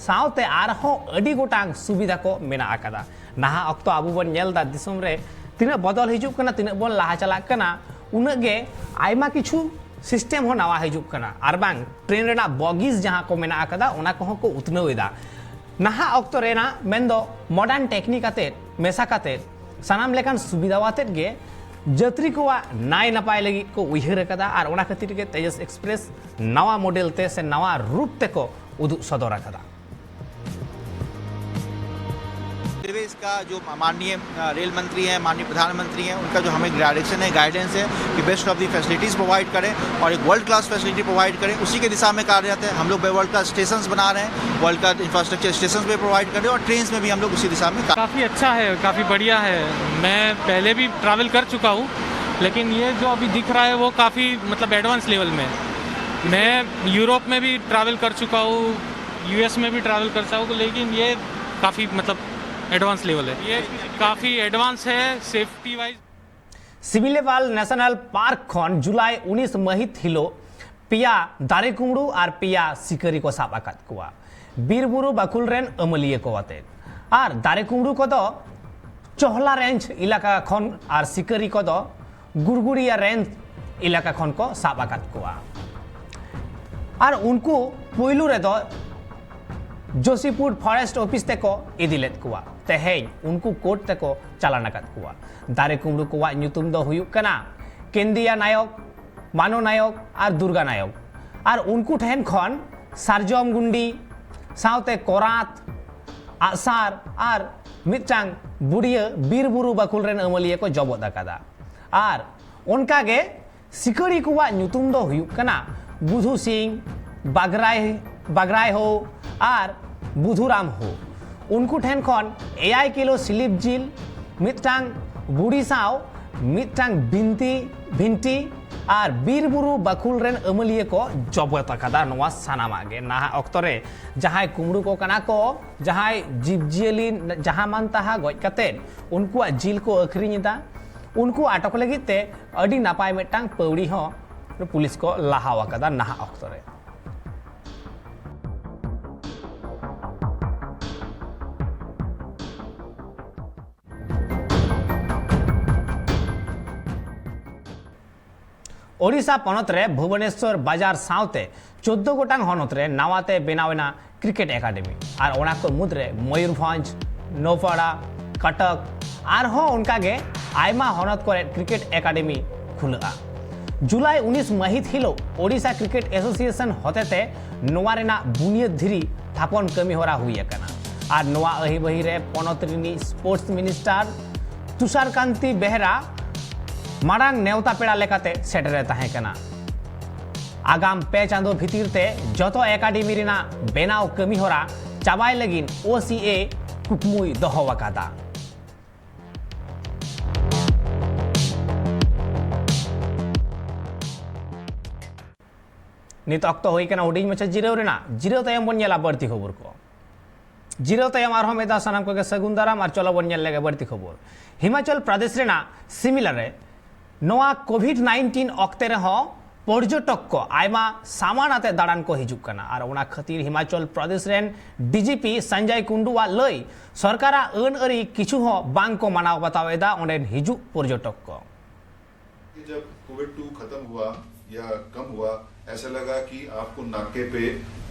ᱥᱟᱶᱛᱮ ᱟᱨᱦᱚᱸ ᱟᱹᱰᱤ ᱜᱚᱴᱟᱝ ᱥᱩᱵᱤᱫᱷᱟ ᱠᱚ ᱢᱮᱱᱟᱜ ᱟᱠᱟᱫᱟ᱾ ᱱᱟᱦᱟᱜ ᱚᱠᱛᱚ ᱟᱵᱚ ᱵᱚᱱ ᱧᱮᱞ ᱮᱫᱟ, ᱫᱤᱥᱚᱢ ᱨᱮ ᱛᱤᱱᱟᱹᱜ ᱵᱚᱫᱚᱞ ᱦᱤᱡᱩᱜ ᱠᱟᱱᱟ, ᱛᱤᱱᱟᱹᱜ ᱵᱚᱱ ᱞᱟᱦᱟ ᱪᱟᱞᱟᱜ ᱠᱟᱱᱟ, ᱩᱱᱟᱹᱜ ᱜᱮ ᱟᱭᱢᱟ ᱠᱤᱪᱷᱩ ᱥᱤᱥᱴᱮᱢ ᱦᱚᱸ ᱱᱟᱣᱟ ᱦᱤᱡᱩᱜ ᱠᱟᱱᱟ᱾ ᱟᱨ ᱵᱟᱝ ᱴᱨᱮᱱ ᱨᱮᱱᱟᱜ ᱵᱚᱜᱤᱡ ᱡᱟᱦᱟᱸ ᱠᱚ ᱢᱮᱱᱟᱜ ᱟᱠᱟᱫᱟ, ᱚᱱᱟ ᱠᱚᱦᱚᱸ ᱠᱚ ᱩᱛᱱᱟᱹᱣ ᱮᱫᱟ᱾ ᱱᱟᱦᱟᱜ ᱚᱠᱛᱚ ᱨᱮᱱᱟᱜ ᱢᱮᱱᱫᱚ ᱢᱚᱰᱟᱨᱱ ᱴᱮᱠᱱᱤᱠ ᱟᱛᱮᱫ ᱢᱮᱥᱟ ᱠᱟᱛᱮᱫ ᱥᱟᱱᱟᱢ ᱞᱮᱠᱟᱱ ᱥᱩᱵᱤᱫᱷᱟ ᱟᱛᱮᱫ ᱜᱮ ᱡᱟᱹᱛᱨᱤ ᱠᱚᱣᱟᱜ ᱱᱟᱭ ᱱᱟᱯᱟᱭ ᱞᱟᱹᱜᱤᱫ ᱠᱚ ᱩᱭᱦᱟᱹᱨ ᱟᱠᱟᱫᱟ᱾ ᱟᱨ ᱚᱱᱟ ᱠᱷᱟᱹᱛᱤᱨ ᱜᱮ ᱛᱮᱡᱟᱥ ᱮᱠᱥᱯᱨᱮᱥ ᱱᱟᱣᱟ ᱢᱚᱰᱮᱞ ᱛᱮ ᱥᱮ ᱱᱟᱣᱟ ᱨᱩᱯ ᱛᱮᱠᱚ ᱩᱫᱩᱜ ᱥᱚᱫᱚᱨ ᱟᱠᱟᱫᱟ᱾ रेलवेज का जो माननीय अ, रेल मंत्री हैं, माननीय प्रधानमंत्री हैं, उनका जो हमें डायरेक्शन है, गाइडेंस है कि best of the facilities provide करें और एक वर्ल्ड क्लास फैसिलिटी प्रोवाइड करें। उसी के दिशा में कार्यरत है। हम लोग वर्ल्ड क्लास स्टेशंस बना रहे हैं, वर्ल्ड क्लास इंफ्रास्ट्रक्चर स्टेशंस भी प्रोवाइड करें और ट्रेन्स में भी हम लोग उसी दिशा में काम काफ़ी अच्छा है, काफ़ी बढ़िया है। मैं पहले भी ट्रैवल कर चुका हूँ, लेकिन ये जो अभी दिख रहा है वो काफ़ी मतलब एडवांस लेवल में है। मैं यूरोप में भी ट्रैवल कर चुका हूँ, यूएस में भी ट्रैवल कर चुका हूँ, लेकिन ये काफ़ी, मतलब, एडवांस लेवल है। ये काफ़ी एडवांस है सेफ्टी वाइज। ᱥᱤᱢᱤᱞᱮᱯᱟᱞ ᱱᱮᱥᱚᱱᱟᱞ ᱯᱟᱨᱠ ᱠᱷᱚᱱ ᱡᱩᱞᱟᱭ ᱩᱱᱤᱥ ᱢᱟᱹᱦᱤᱛ ᱦᱤᱞᱳᱜ ᱯᱮᱭᱟ ᱫᱟᱨᱮ ᱠᱩᱢᱲᱩ ᱟᱨ ᱯᱮᱭᱟ ᱥᱤᱠᱟᱹᱨᱤ ᱠᱚ ᱥᱟᱵ ᱟᱠᱟᱫ ᱠᱚᱣᱟ᱾ ᱵᱤᱨ ᱵᱩᱨᱩ ᱵᱟᱠᱷᱩᱞ ᱨᱮᱱ ᱟᱹᱢᱟᱹᱞᱤᱭᱟᱹ ᱠᱚ ᱟᱛᱮ᱾ ᱟᱨ ᱫᱟᱨᱮ ᱠᱩᱢᱲᱩ ᱠᱚᱫᱚ ᱪᱚᱦᱞᱟ ᱨᱮᱧᱡᱽ ᱮᱞᱟᱠᱟ ᱠᱷᱚᱱ ᱟᱨ ᱥᱤᱠᱟᱹᱨᱤ ᱠᱚᱫᱚ ᱜᱩᱨᱜᱩᱲᱤᱭᱟ ᱨᱮᱧᱡᱽ ᱮᱞᱟᱠᱟ ᱠᱷᱚᱱ ᱠᱚ ᱥᱟᱵ ᱟᱠᱟᱫ ᱠᱚᱣᱟ᱾ ᱟᱨ ᱩᱱᱠᱩ ᱯᱩᱭᱞᱩ ᱨᱮᱫᱚ ᱡᱳᱥᱤᱯᱩᱨ ᱯᱷᱚᱨᱮᱥᱴ ᱚᱯᱷᱤᱥ ᱛᱮᱠᱚ ᱤᱫᱤ ᱞᱮᱫ ᱠᱚᱣᱟ᱾ ᱛᱮᱦᱮᱧ ᱩᱱᱠᱩ ᱠᱳᱨᱴ ᱛᱮᱠᱚ ᱪᱟᱞᱟᱱ ᱟᱠᱟᱫ ᱠᱚᱣᱟ᱾ ᱫᱟᱨᱮ ᱠᱩᱢᱲᱩ ᱠᱚᱣᱟᱜ ᱧᱩᱛᱩᱢ ᱫᱚ ᱦᱩᱭᱩᱜ ᱠᱟᱱᱟ ᱠᱮᱱᱫᱤᱭᱟ ᱱᱟᱭᱚᱠ, ᱢᱟᱱᱚ ᱱᱟᱭᱚᱠ ᱟᱨ ᱫᱩᱨᱜᱟ ᱱᱟᱭᱚᱠ᱾ ᱟᱨ ᱩᱱᱠᱩ ᱴᱷᱮᱱ ᱠᱷᱚᱱ ᱥᱟᱨᱡᱚᱢ ᱜᱩᱱᱰᱤ ᱥᱟᱶᱛᱮ ᱠᱚᱨᱟᱛ, ᱟᱜᱼᱥᱟᱨ ᱟᱨ ᱢᱤᱫᱴᱟᱝ ᱵᱩᱰᱤᱭᱟᱹ ᱵᱤᱨ ᱵᱩᱨᱩ ᱵᱟᱠᱷᱩᱞ ᱨᱮᱱ ᱟᱹᱢᱟᱹᱞᱤᱭᱟᱹ ᱠᱚ ᱡᱚᱵᱚᱫ ᱟᱠᱟᱫᱟ᱾ ᱟᱨ ᱚᱱᱠᱟᱜᱮ ᱥᱤᱠᱟᱹᱲᱤ ᱠᱚᱣᱟᱜ ᱧᱩᱛᱩᱢ ᱫᱚ ᱦᱩᱭᱩᱜ ᱠᱟᱱᱟ ᱵᱩᱫᱷᱩ ᱥᱤᱝ, ᱵᱟᱜᱽᱨᱟᱭ, ᱵᱟᱜᱽᱨᱟᱭ ᱦᱳ ᱟᱨ ᱵᱩᱫᱷᱩᱨᱟᱢ ᱦᱳ᱾ ᱩᱱᱠᱩ ᱴᱷᱮᱱ ᱠᱷᱚᱱ ᱮᱭᱟᱭ ᱠᱤᱞᱳ ᱥᱤᱞᱤᱯ ᱡᱤᱞ, ᱢᱤᱫᱴᱟᱝ ᱵᱩᱲᱤ ᱥᱟᱶ ᱢᱤᱫᱴᱟᱝ ᱵᱤᱱᱛᱤ, ᱵᱷᱤᱱᱴᱤ ᱟᱨ ᱵᱤᱨ ᱵᱩᱨᱩ ᱵᱟᱠᱷᱩᱞ ᱨᱮᱱ ᱟᱹᱢᱟᱹᱞᱤᱭᱟᱹ ᱠᱚ ᱡᱚᱵᱚᱫ ᱟᱠᱟᱫᱟ᱾ ᱱᱚᱣᱟ ᱥᱟᱱᱟᱢᱟᱜ ᱜᱮ ᱱᱟᱦᱟᱜ ᱚᱠᱛᱚ ᱨᱮ ᱡᱟᱦᱟᱸᱭ ᱠᱩᱢᱲᱩ ᱠᱚ ᱠᱟᱱᱟ ᱠᱚ, ᱡᱟᱦᱟᱸᱭ ᱡᱤᱵᱽᱼᱡᱤᱭᱟᱹᱞᱤ ᱡᱟᱦᱟᱸ ᱢᱟᱱ ᱛᱟᱦᱟᱸ ᱜᱚᱡ ᱠᱟᱛᱮᱫ ᱩᱱᱠᱩᱣᱟᱜ ᱡᱤᱞ ᱠᱚ ᱟᱹᱠᱷᱨᱤᱧ ᱮᱫᱟ, ᱩᱱᱠᱩ ᱟᱴᱚᱠ ᱞᱟᱹᱜᱤᱫ ᱛᱮ ᱟᱹᱰᱤ ᱱᱟᱯᱟᱭ ᱢᱤᱫᱴᱟᱝ ᱯᱟᱹᱣᱲᱤ ᱦᱚᱸ ᱯᱩᱞᱤᱥ ᱠᱚ ᱞᱟᱦᱟᱣ ᱟᱠᱟᱫᱟ ᱱᱟᱦᱟᱜ ᱚᱠᱛᱚ ᱨᱮ᱾ ᱳᱰᱤᱥᱟ ᱯᱚᱱᱚᱛ ᱨᱮ ᱵᱷᱩᱵᱚᱱᱮᱥᱣᱚᱨ ᱵᱟᱡᱟᱨ ᱥᱟᱶᱛᱮ ᱪᱳᱫᱽᱫᱳ ᱜᱚᱴᱟᱝ ᱦᱚᱱᱚᱛ ᱨᱮ ᱱᱟᱣᱟᱛᱮ ᱵᱮᱱᱟᱣ ᱮᱱᱟ ᱠᱨᱤᱠᱮᱴ ᱮᱠᱟᱰᱮᱢᱤ᱾ ᱟᱨ ᱚᱱᱟ ᱠᱚ ᱢᱩᱫᱽᱨᱮ ᱢᱚᱭᱩᱨᱵᱷᱚᱸᱡᱽ, ᱱᱚᱣᱯᱟᱲᱟ, ᱠᱚᱴᱚᱠ ᱟᱨᱦᱚᱸ ᱚᱱᱠᱟᱜᱮ ᱟᱭᱢᱟ ᱦᱚᱱᱚᱛ ᱠᱚᱨᱮ ᱠᱨᱤᱠᱮᱴ ᱮᱠᱟᱰᱮᱢᱤ ᱠᱷᱩᱞᱟᱹᱜᱼᱟ᱾ ᱡᱩᱞᱟᱭ ᱩᱱᱤᱥ ᱢᱟᱹᱦᱤᱛ ᱦᱤᱞᱳᱜ ᱳᱰᱤᱥᱟ ᱠᱨᱤᱠᱮᱴ ᱮᱥᱳᱥᱤᱭᱮᱥᱚᱱ ᱦᱚᱛᱮᱛᱮ ᱱᱚᱣᱟ ᱨᱮᱱᱟᱜ ᱵᱩᱱᱤᱭᱟᱹᱫ ᱫᱷᱤᱨᱤ ᱛᱷᱟᱯᱚᱱ ᱠᱟᱹᱢᱤ ᱦᱚᱨᱟ ᱦᱩᱭ ᱟᱠᱟᱱᱟ᱾ ᱟᱨ ᱱᱚᱣᱟ ᱟᱹᱦᱤᱵᱟᱹᱦᱤ ᱨᱮ ᱯᱚᱱᱚᱛ ᱨᱤᱱᱤᱡ ᱥᱯᱳᱨᱴᱥ ᱢᱤᱱᱤᱥᱴᱟᱨ ᱛᱩᱥᱟᱨ ᱠᱟᱱᱛᱤ ᱵᱮᱦᱨᱟ ᱢᱟᱲᱟᱝ ᱱᱮᱣᱛᱟ ᱯᱮᱲᱟ ᱞᱮᱠᱟᱛᱮ ᱥᱮᱴᱮᱨᱮ ᱛᱟᱦᱮᱸ ᱠᱟᱱᱟ᱾ ᱟᱜᱟᱢ ᱯᱮ ᱪᱟᱸᱫᱚ ᱵᱷᱤᱛᱤᱨ ᱛᱮ ᱡᱚᱛᱚ ᱮᱠᱟᱰᱮᱢᱤ ᱨᱮᱱᱟᱜ ᱵᱮᱱᱟᱣ ᱠᱟᱹᱢᱤ ᱦᱚᱨᱟ ᱪᱟᱵᱟᱭ ᱞᱟᱹᱜᱤᱫ ᱳᱥᱤᱮ ᱠᱩᱠᱢᱩᱭ ᱫᱚᱦᱚ ᱟᱠᱟᱫᱟ᱾ ᱱᱤᱛ ᱚᱠᱛᱚ ᱦᱩᱭ ᱠᱟᱱᱟ ᱦᱩᱰᱤᱧ ᱢᱟᱪᱷᱟ ᱡᱤᱨᱟᱹᱣ ᱨᱮᱱᱟᱜ᱾ ᱡᱤᱨᱟᱹᱣ ᱛᱟᱭᱚᱢ ᱵᱚᱱ ᱧᱮᱞᱟ ᱵᱟᱹᱲᱛᱤ ᱠᱷᱚᱵᱚᱨ ᱠᱚ᱾ ᱡᱤᱨᱟᱹᱣ ᱛᱟᱭᱚᱢ ᱟᱨᱦᱚᱸ ᱢᱤᱫ ᱫᱷᱟᱣ ᱥᱟᱱᱟᱢ ᱠᱚᱜᱮ ᱥᱟᱹᱜᱩᱱ ᱫᱟᱨᱟᱢ ᱟᱨ ᱪᱚᱞᱚ ᱵᱚᱱ ᱧᱮᱞ ᱞᱮᱜᱮ ᱵᱟᱹᱲᱛᱤ ᱠᱷᱚᱵᱚᱨ᱾ ᱦᱤᱢᱟᱪᱚᱞ ᱯᱨᱚᱫᱮᱥ ᱨᱮᱱᱟᱜ ᱥᱤᱢᱞᱟ ᱨᱮ ᱱᱚᱣᱟ ᱠᱳᱵᱷᱤᱰ ᱱᱟᱭᱤᱱᱴᱤᱱ ᱚᱠᱛᱮ ᱨᱮᱦᱚᱸ ᱯᱚᱨᱡᱚᱴᱚᱠ ᱠᱚ ᱟᱭᱢᱟ ᱥᱟᱢᱟᱱ ᱟᱛᱮ ᱫᱟᱬᱟᱱ ᱠᱚ ᱦᱤᱡᱩᱜ ᱠᱟᱱᱟ ᱟᱨ ᱚᱱᱟ ᱠᱷᱟᱹᱛᱤᱨ ᱦᱤᱢᱟᱪᱚᱞ ᱯᱨᱚᱫᱮᱥ ᱨᱮᱱ ᱰᱤᱡᱤᱯᱤ ᱥᱚᱧᱡᱚᱭ ᱠᱩᱱᱰᱩᱣᱟᱜ ᱞᱟᱹᱭ, ᱥᱚᱨᱠᱟᱨᱟᱜ ᱟᱹᱱ ᱟᱹᱨᱤ ᱠᱤᱪᱷᱩ ᱦᱚᱸ ᱵᱟᱝ ᱠᱚ ᱢᱟᱱᱟᱣ ᱵᱟᱛᱟᱣ ᱮᱫᱟ ᱚᱸᱰᱮᱱ ᱦᱤᱡᱩᱜ ᱯᱚᱨᱡᱚᱴᱚᱠ ᱠᱚ᱾ कि जब कोविड टू खत्म हुआ या कम हुआ, ऐसा लगा कि आपको नाके पे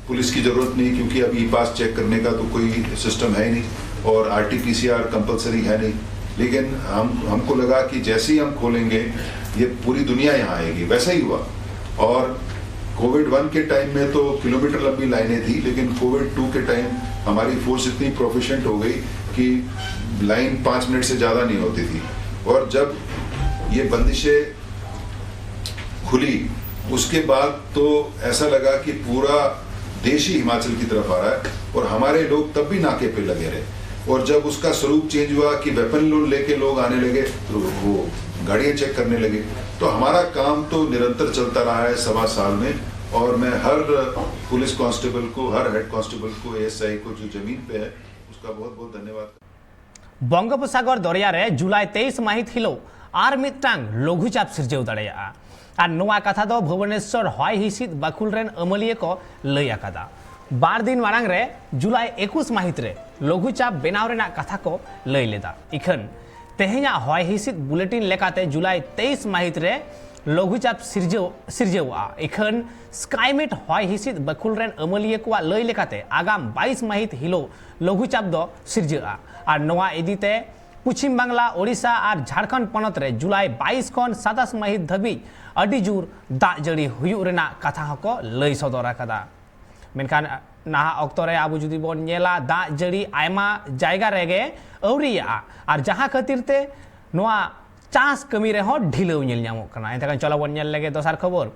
पुलिस की जरूरत नहीं, क्योंकि अब ई पास चेक करने का तो कोई सिस्टम है ही नहीं और आरटीपीसीआर कंपलसरी है नहीं। लेकिन हम हमको लगा कि जैसे ही हम खोलेंगे, ये पूरी दुनिया यहाँ आएगी। वैसा ही हुआ। और कोविड वन के टाइम में तो किलोमीटर लंबी लाइनें थी, लेकिन कोविड टू के टाइम हमारी फोर्स इतनी प्रोफिशेंट हो गई कि लाइन पाँच मिनट से ज़्यादा नहीं होती थी। और जब ये बंदिशें खुली, उसके बाद तो ऐसा लगा कि पूरा देश ही हिमाचल की तरफ आ रहा है और हमारे लोग तब भी नाके पे लगे रहे। और जब उसका स्वरूप चेंज हुआ कि वेपन लोड लेके लोग आने लगे, तो वो गाड़ियां चेक करने लगे। तो हमारा काम तो निरंतर चलता रहा है सवा साल में, और मैं हर पुलिस कांस्टेबल को, हर हेड कांस्टेबल को, एएसआई को जो जमीन पे है, उसका बहुत बहुत धन्यवाद। ᱵᱚᱝᱜᱳᱯᱚᱥᱟᱜᱚᱨ ᱫᱚᱨᱭᱟ ᱨᱮ ᱡᱩᱞᱟᱭ ᱛᱮᱭᱤᱥ ᱢᱟᱹᱦᱤᱛ ᱦᱤᱞᱳᱜ ᱟᱨ ᱢᱤᱫᱴᱟᱝ ᱞᱚᱜᱷᱩᱪᱟᱯ ᱥᱤᱨᱡᱟᱹᱣ ᱫᱟᱲᱮᱭᱟᱜᱼᱟ᱾ ᱟᱨ ᱱᱚᱣᱟ ᱠᱟᱛᱷᱟ ᱫᱚ ᱵᱷᱩᱵᱚᱱᱮᱥᱚᱨ ᱦᱚᱭ ᱦᱤᱸᱥᱤᱫ ᱵᱟᱹᱠᱷᱩᱞ ᱨᱮᱱ ᱟᱹᱢᱟᱹᱞᱤᱭᱟᱹ ᱠᱚ ᱞᱟᱹᱭ ᱟᱠᱟᱫᱟ᱾ ᱵᱟᱨ ᱫᱤᱱ ᱢᱟᱲᱟᱝ ᱨᱮ ᱡᱩᱞᱟᱭ ᱮᱠᱩᱥ ᱢᱟᱹᱦᱤᱛ ᱨᱮ ᱞᱚᱜᱷᱩᱪᱟᱯ ᱵᱮᱱᱟᱣ ᱨᱮᱱᱟᱜ ᱠᱟᱛᱷᱟ ᱠᱚ ᱞᱟᱹᱭ ᱞᱮᱫᱟ᱾ ᱤᱠᱷᱟᱹᱱ ᱛᱮᱦᱮᱧᱟᱜ ᱦᱚᱭ ᱦᱤᱸᱥᱤᱫ ᱵᱩᱞᱮᱴᱤᱱ ᱞᱮᱠᱟᱛᱮ ᱡᱩᱞᱟᱭ ᱛᱮᱭᱤᱥ ᱢᱟᱹᱦᱤᱛ ᱨᱮ ᱞᱚᱜᱷᱩᱪᱟᱯ ᱥᱤᱨᱡᱟᱹᱣ ᱥᱤᱨᱡᱟᱹᱣᱜᱼᱟ᱾ ᱤᱠᱷᱟᱹᱱ ᱥᱠᱟᱭᱢᱮᱴ ᱦᱚᱭ ᱦᱤᱸᱥᱤᱫ ᱵᱟᱹᱠᱷᱩᱞ ᱨᱮᱱ ᱟᱹᱢᱟᱹᱞᱤᱭᱟᱹ ᱠᱚᱣᱟᱜ ᱞᱟᱹᱭ ᱞᱮᱠᱟᱛᱮ ᱟᱜᱟᱢ ᱵᱟᱭᱤᱥ ᱢᱟᱹᱦᱤᱛ ᱦᱤᱞᱳᱜ ᱞᱚᱜᱷᱩᱪᱟᱯ ᱫᱚ ᱥᱤᱨᱡᱟᱹᱜᱼᱟ᱾ ᱟᱨ ᱱᱚᱣᱟ ᱤᱫᱤᱛᱮ ᱯᱚᱪᱷᱤᱢ ᱵᱟᱝᱞᱟ, ᱳᱰᱤᱥᱟ ᱟᱨ ᱡᱷᱟᱲᱠᱷᱚᱸᱰ ᱯᱚᱱᱚᱛ ᱨᱮ ᱡᱩᱞᱟᱭ ᱵᱟᱭᱤᱥ ᱠᱷᱚᱱ ᱥᱟᱛᱟᱥ ᱢᱟᱹᱦᱤᱛ ᱫᱷᱟᱹᱵᱤᱡ ᱟᱹᱰᱤ ᱡᱳᱨ ᱫᱟᱜ ᱡᱟᱹᱲᱤ ᱦᱩᱭᱩᱜ ᱨᱮᱱᱟᱜ ᱠᱟᱛᱷᱟ ᱦᱚᱸᱠᱚ ᱞᱟᱹᱭ ᱥᱚᱫᱚᱨ ᱟᱠᱟᱫᱟ᱾ ᱢᱮᱱᱠᱷᱟᱱ ᱱᱟᱦᱟᱜ ᱚᱠᱛᱚ ᱨᱮ ᱟᱵᱚ ᱡᱩᱫᱤ ᱵᱚᱱ ᱧᱮᱞᱟ, ᱫᱟᱜ ᱡᱟᱹᱲᱤ ᱟᱭᱢᱟ ᱡᱟᱭᱜᱟ ᱨᱮᱜᱮ ᱟᱹᱣᱨᱤᱭᱟᱜᱼᱟ, ᱟᱨ ᱡᱟᱦᱟᱸ ᱠᱷᱟᱹᱛᱤᱨ ᱛᱮ ᱱᱚᱣᱟ ᱪᱟᱥ ᱠᱟᱹᱢᱤ ᱨᱮᱦᱚᱸ ᱰᱷᱤᱞᱟᱹᱣ ᱧᱮᱞ ᱧᱟᱢᱚᱜ ᱠᱟᱱᱟ᱾ ᱮᱱᱛᱮ ᱠᱷᱟᱱ ᱪᱚᱞᱚ ᱵᱚᱱ ᱧᱮᱞ ᱞᱮᱜᱮ ᱫᱚᱥᱟᱨ ᱠᱷᱚᱵᱚᱨ᱾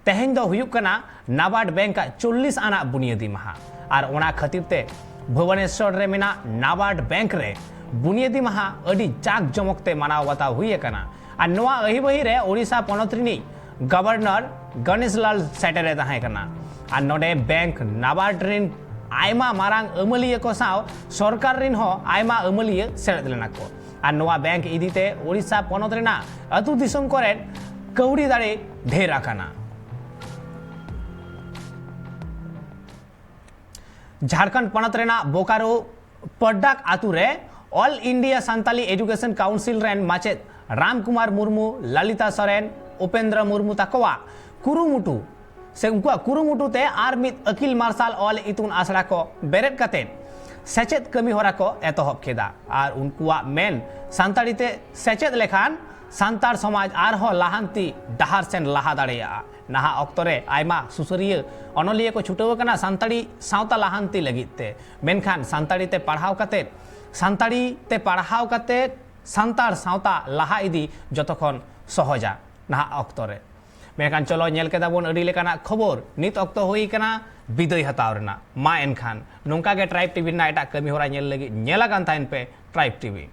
ᱛᱮᱦᱮᱧ ᱫᱚ ᱦᱩᱭᱩᱜ ᱠᱟᱱᱟ ᱱᱟᱵᱟᱨᱰ ᱵᱮᱝᱠ ᱟᱜ ᱪᱚᱞᱞᱤᱥ ᱟᱱᱟᱜ ᱵᱩᱱᱤᱭᱟᱹᱫᱤ ᱢᱟᱦᱟ, ᱟᱨ ᱚᱱᱟ ᱠᱷᱟᱹᱛᱤᱨ ᱛᱮ ᱵᱷᱩᱵᱚᱱᱮᱥᱚᱨ ᱨᱮ ᱢᱮᱱᱟᱜ ᱱᱟᱵᱟᱨᱰ ᱵᱮᱝᱠ ᱨᱮ ᱵᱩᱱᱤᱭᱟᱹᱫᱤ ᱢᱟᱦᱟ ᱟᱹᱰᱤ ᱡᱟᱠ ᱡᱚᱢᱚᱠ ᱛᱮ ᱢᱟᱱᱟᱣ ᱵᱟᱛᱟᱣ ᱦᱩᱭ ᱟᱠᱟᱱᱟ᱾ ᱟᱨ ᱱᱚᱣᱟ ᱟᱹᱦᱤᱵᱟᱹᱦᱤ ᱨᱮ ᱳᱰᱤᱥᱟ ᱯᱚᱱᱚᱛ ᱨᱤᱱᱤᱡ ᱜᱚᱵᱷᱚᱨᱱᱚᱨ ᱜᱚᱱᱮᱥᱞᱟᱞ ᱥᱮᱴᱮᱨᱮ ᱛᱟᱦᱮᱸ ᱠᱟᱱᱟ᱾ ᱟᱨ ᱱᱚᱰᱮ ᱵᱮᱝᱠ ᱱᱟᱵᱟᱨᱰ ᱨᱤᱱ ᱟᱭᱢᱟ ᱢᱟᱨᱟᱝ ᱟᱹᱢᱟᱹᱞᱤᱭᱟᱹ ᱠᱚ ᱥᱟᱶ ᱥᱚᱨᱠᱟᱨ ᱨᱤᱱ ᱦᱚᱸ ᱟᱭᱢᱟ ᱟᱹᱢᱟᱹᱞᱤᱭᱟᱹ ᱥᱮᱞᱮᱫ ᱞᱮᱱᱟ ᱠᱚ᱾ ᱟᱨ ᱱᱚᱣᱟ ᱵᱮᱝᱠ ᱤᱫᱤᱛᱮ ᱳᱰᱤᱥᱟ ᱯᱚᱱᱚᱛ ᱨᱮᱱᱟᱜ ᱟᱹᱛᱩ ᱫᱤᱥᱚᱢ ᱠᱚᱨᱮ ᱠᱟᱹᱣᱰᱤ ᱫᱟᱲᱮ ᱰᱷᱮᱨ ᱟᱠᱟᱱᱟ᱾ ᱡᱷᱟᱲᱠᱷᱚᱸᱰ ᱯᱚᱱᱚᱛ ᱨᱮᱱᱟᱜ ᱵᱳᱠᱟᱨᱳ ᱯᱚᱰᱰᱟᱠ ᱟᱛᱳ ᱨᱮ All India Santali Education Council ᱨᱮᱱ ᱢᱟᱪᱮᱫ ᱨᱟᱢ ᱠᱩᱢᱟᱨ ᱢᱩᱨᱢᱩ, ᱞᱟᱞᱤᱛᱟ ᱥᱚᱨᱮᱱ, ᱩᱯᱮᱱᱫᱨᱚ ᱢᱩᱨᱢᱩ ᱛᱟᱠᱚᱣᱟᱜ ᱠᱩᱨᱩᱢᱩᱴᱩ ᱥᱮ ᱩᱱᱠᱩᱣᱟᱜ ᱠᱩᱨᱩᱢᱩᱴᱩ ᱛᱮ ᱟᱨ ᱢᱤᱫ ᱟᱹᱠᱤᱞ ᱢᱟᱨᱥᱟᱞ ᱚᱞ ᱤᱛᱩᱱ ᱟᱥᱲᱟ ᱠᱚ ᱵᱮᱨᱮᱫ ᱠᱟᱛᱮ ᱥᱮᱪᱮᱫ ᱠᱟᱹᱢᱤ ᱦᱚᱨᱟ ᱠᱚ ᱮᱛᱚᱦᱚᱵ ᱠᱮᱫᱟ᱾ ᱟᱨ ᱩᱱᱠᱩᱣᱟᱜ ᱢᱮᱱ ᱥᱟᱱᱛᱟᱲᱤ ᱛᱮ ᱥᱮᱪᱮᱫ ᱞᱮᱠᱷᱟᱱ ᱥᱟᱱᱛᱟᱲ ᱥᱚᱢᱟᱡᱽ ᱟᱨᱦᱚᱸ ᱞᱟᱦᱟᱱᱛᱤ ᱰᱟᱦᱟᱨ ᱥᱮᱱ ᱞᱟᱦᱟ ᱫᱟᱲᱮᱭᱟᱜᱼᱟ᱾ ᱱᱟᱦᱟᱜ ᱚᱠᱛᱚ ᱨᱮ ᱟᱭᱢᱟ ᱥᱩᱥᱟᱹᱨᱤᱭᱟᱹ ᱚᱱᱚᱞᱤᱭᱟᱹ ᱠᱚ ᱪᱷᱩᱴᱟᱹᱣ ᱟᱠᱟᱱᱟ ᱥᱟᱱᱛᱟᱲᱤ ᱥᱟᱶᱛᱟ ᱞᱟᱦᱟᱱᱛᱤ ᱞᱟᱹᱜᱤᱫ ᱛᱮ, ᱢᱮᱱᱠᱷᱟᱱ ᱥᱟᱱᱛᱟᱲᱤ ᱛᱮ ᱯᱟᱲᱦᱟᱣ ᱠᱟᱛᱮ, ᱥᱟᱱᱛᱟᱲᱤ ᱛᱮ ᱯᱟᱲᱦᱟᱣ ᱠᱟᱛᱮ ᱥᱟᱱᱛᱟᱲ ᱥᱟᱶᱛᱟ ᱞᱟᱦᱟ ᱤᱫᱤ ᱡᱚᱛᱚ ᱠᱷᱚᱱ ᱥᱚᱦᱚᱡᱟ ᱱᱟᱦᱟᱜ ᱚᱠᱛᱚ ᱨᱮ᱾ ᱢᱮᱱᱠᱷᱟᱱ ᱪᱚᱞᱚ ᱧᱮᱞ ᱠᱮᱫᱟ ᱵᱚᱱ ᱟᱹᱰᱤ ᱞᱮᱠᱟᱱᱟᱜ ᱠᱷᱚᱵᱚᱨ, ᱱᱤᱛ ᱚᱠᱛᱚ ᱦᱩᱭ ᱟᱠᱟᱱᱟ ᱵᱤᱫᱟᱹᱭ ᱦᱟᱛᱟᱣ ᱨᱮᱱᱟᱜ᱾ ᱢᱟ ᱮᱱᱠᱷᱟᱱ ᱱᱚᱝᱠᱟ ᱜᱮ ᱴᱨᱟᱭᱤᱵᱽ ᱴᱤᱵᱷᱤ ᱨᱮᱱᱟᱜ ᱮᱴᱟᱜ ᱠᱟᱹᱢᱤ ᱦᱚᱨᱟ ᱧᱮᱞ ᱞᱟᱹᱜᱤᱫ ᱧᱮᱞ ᱟᱠᱟᱱ ᱛᱟᱦᱮᱱ ᱯᱮ ᱴᱨᱟᱭᱤᱵᱽ ᱴᱤᱵᱷᱤ᱾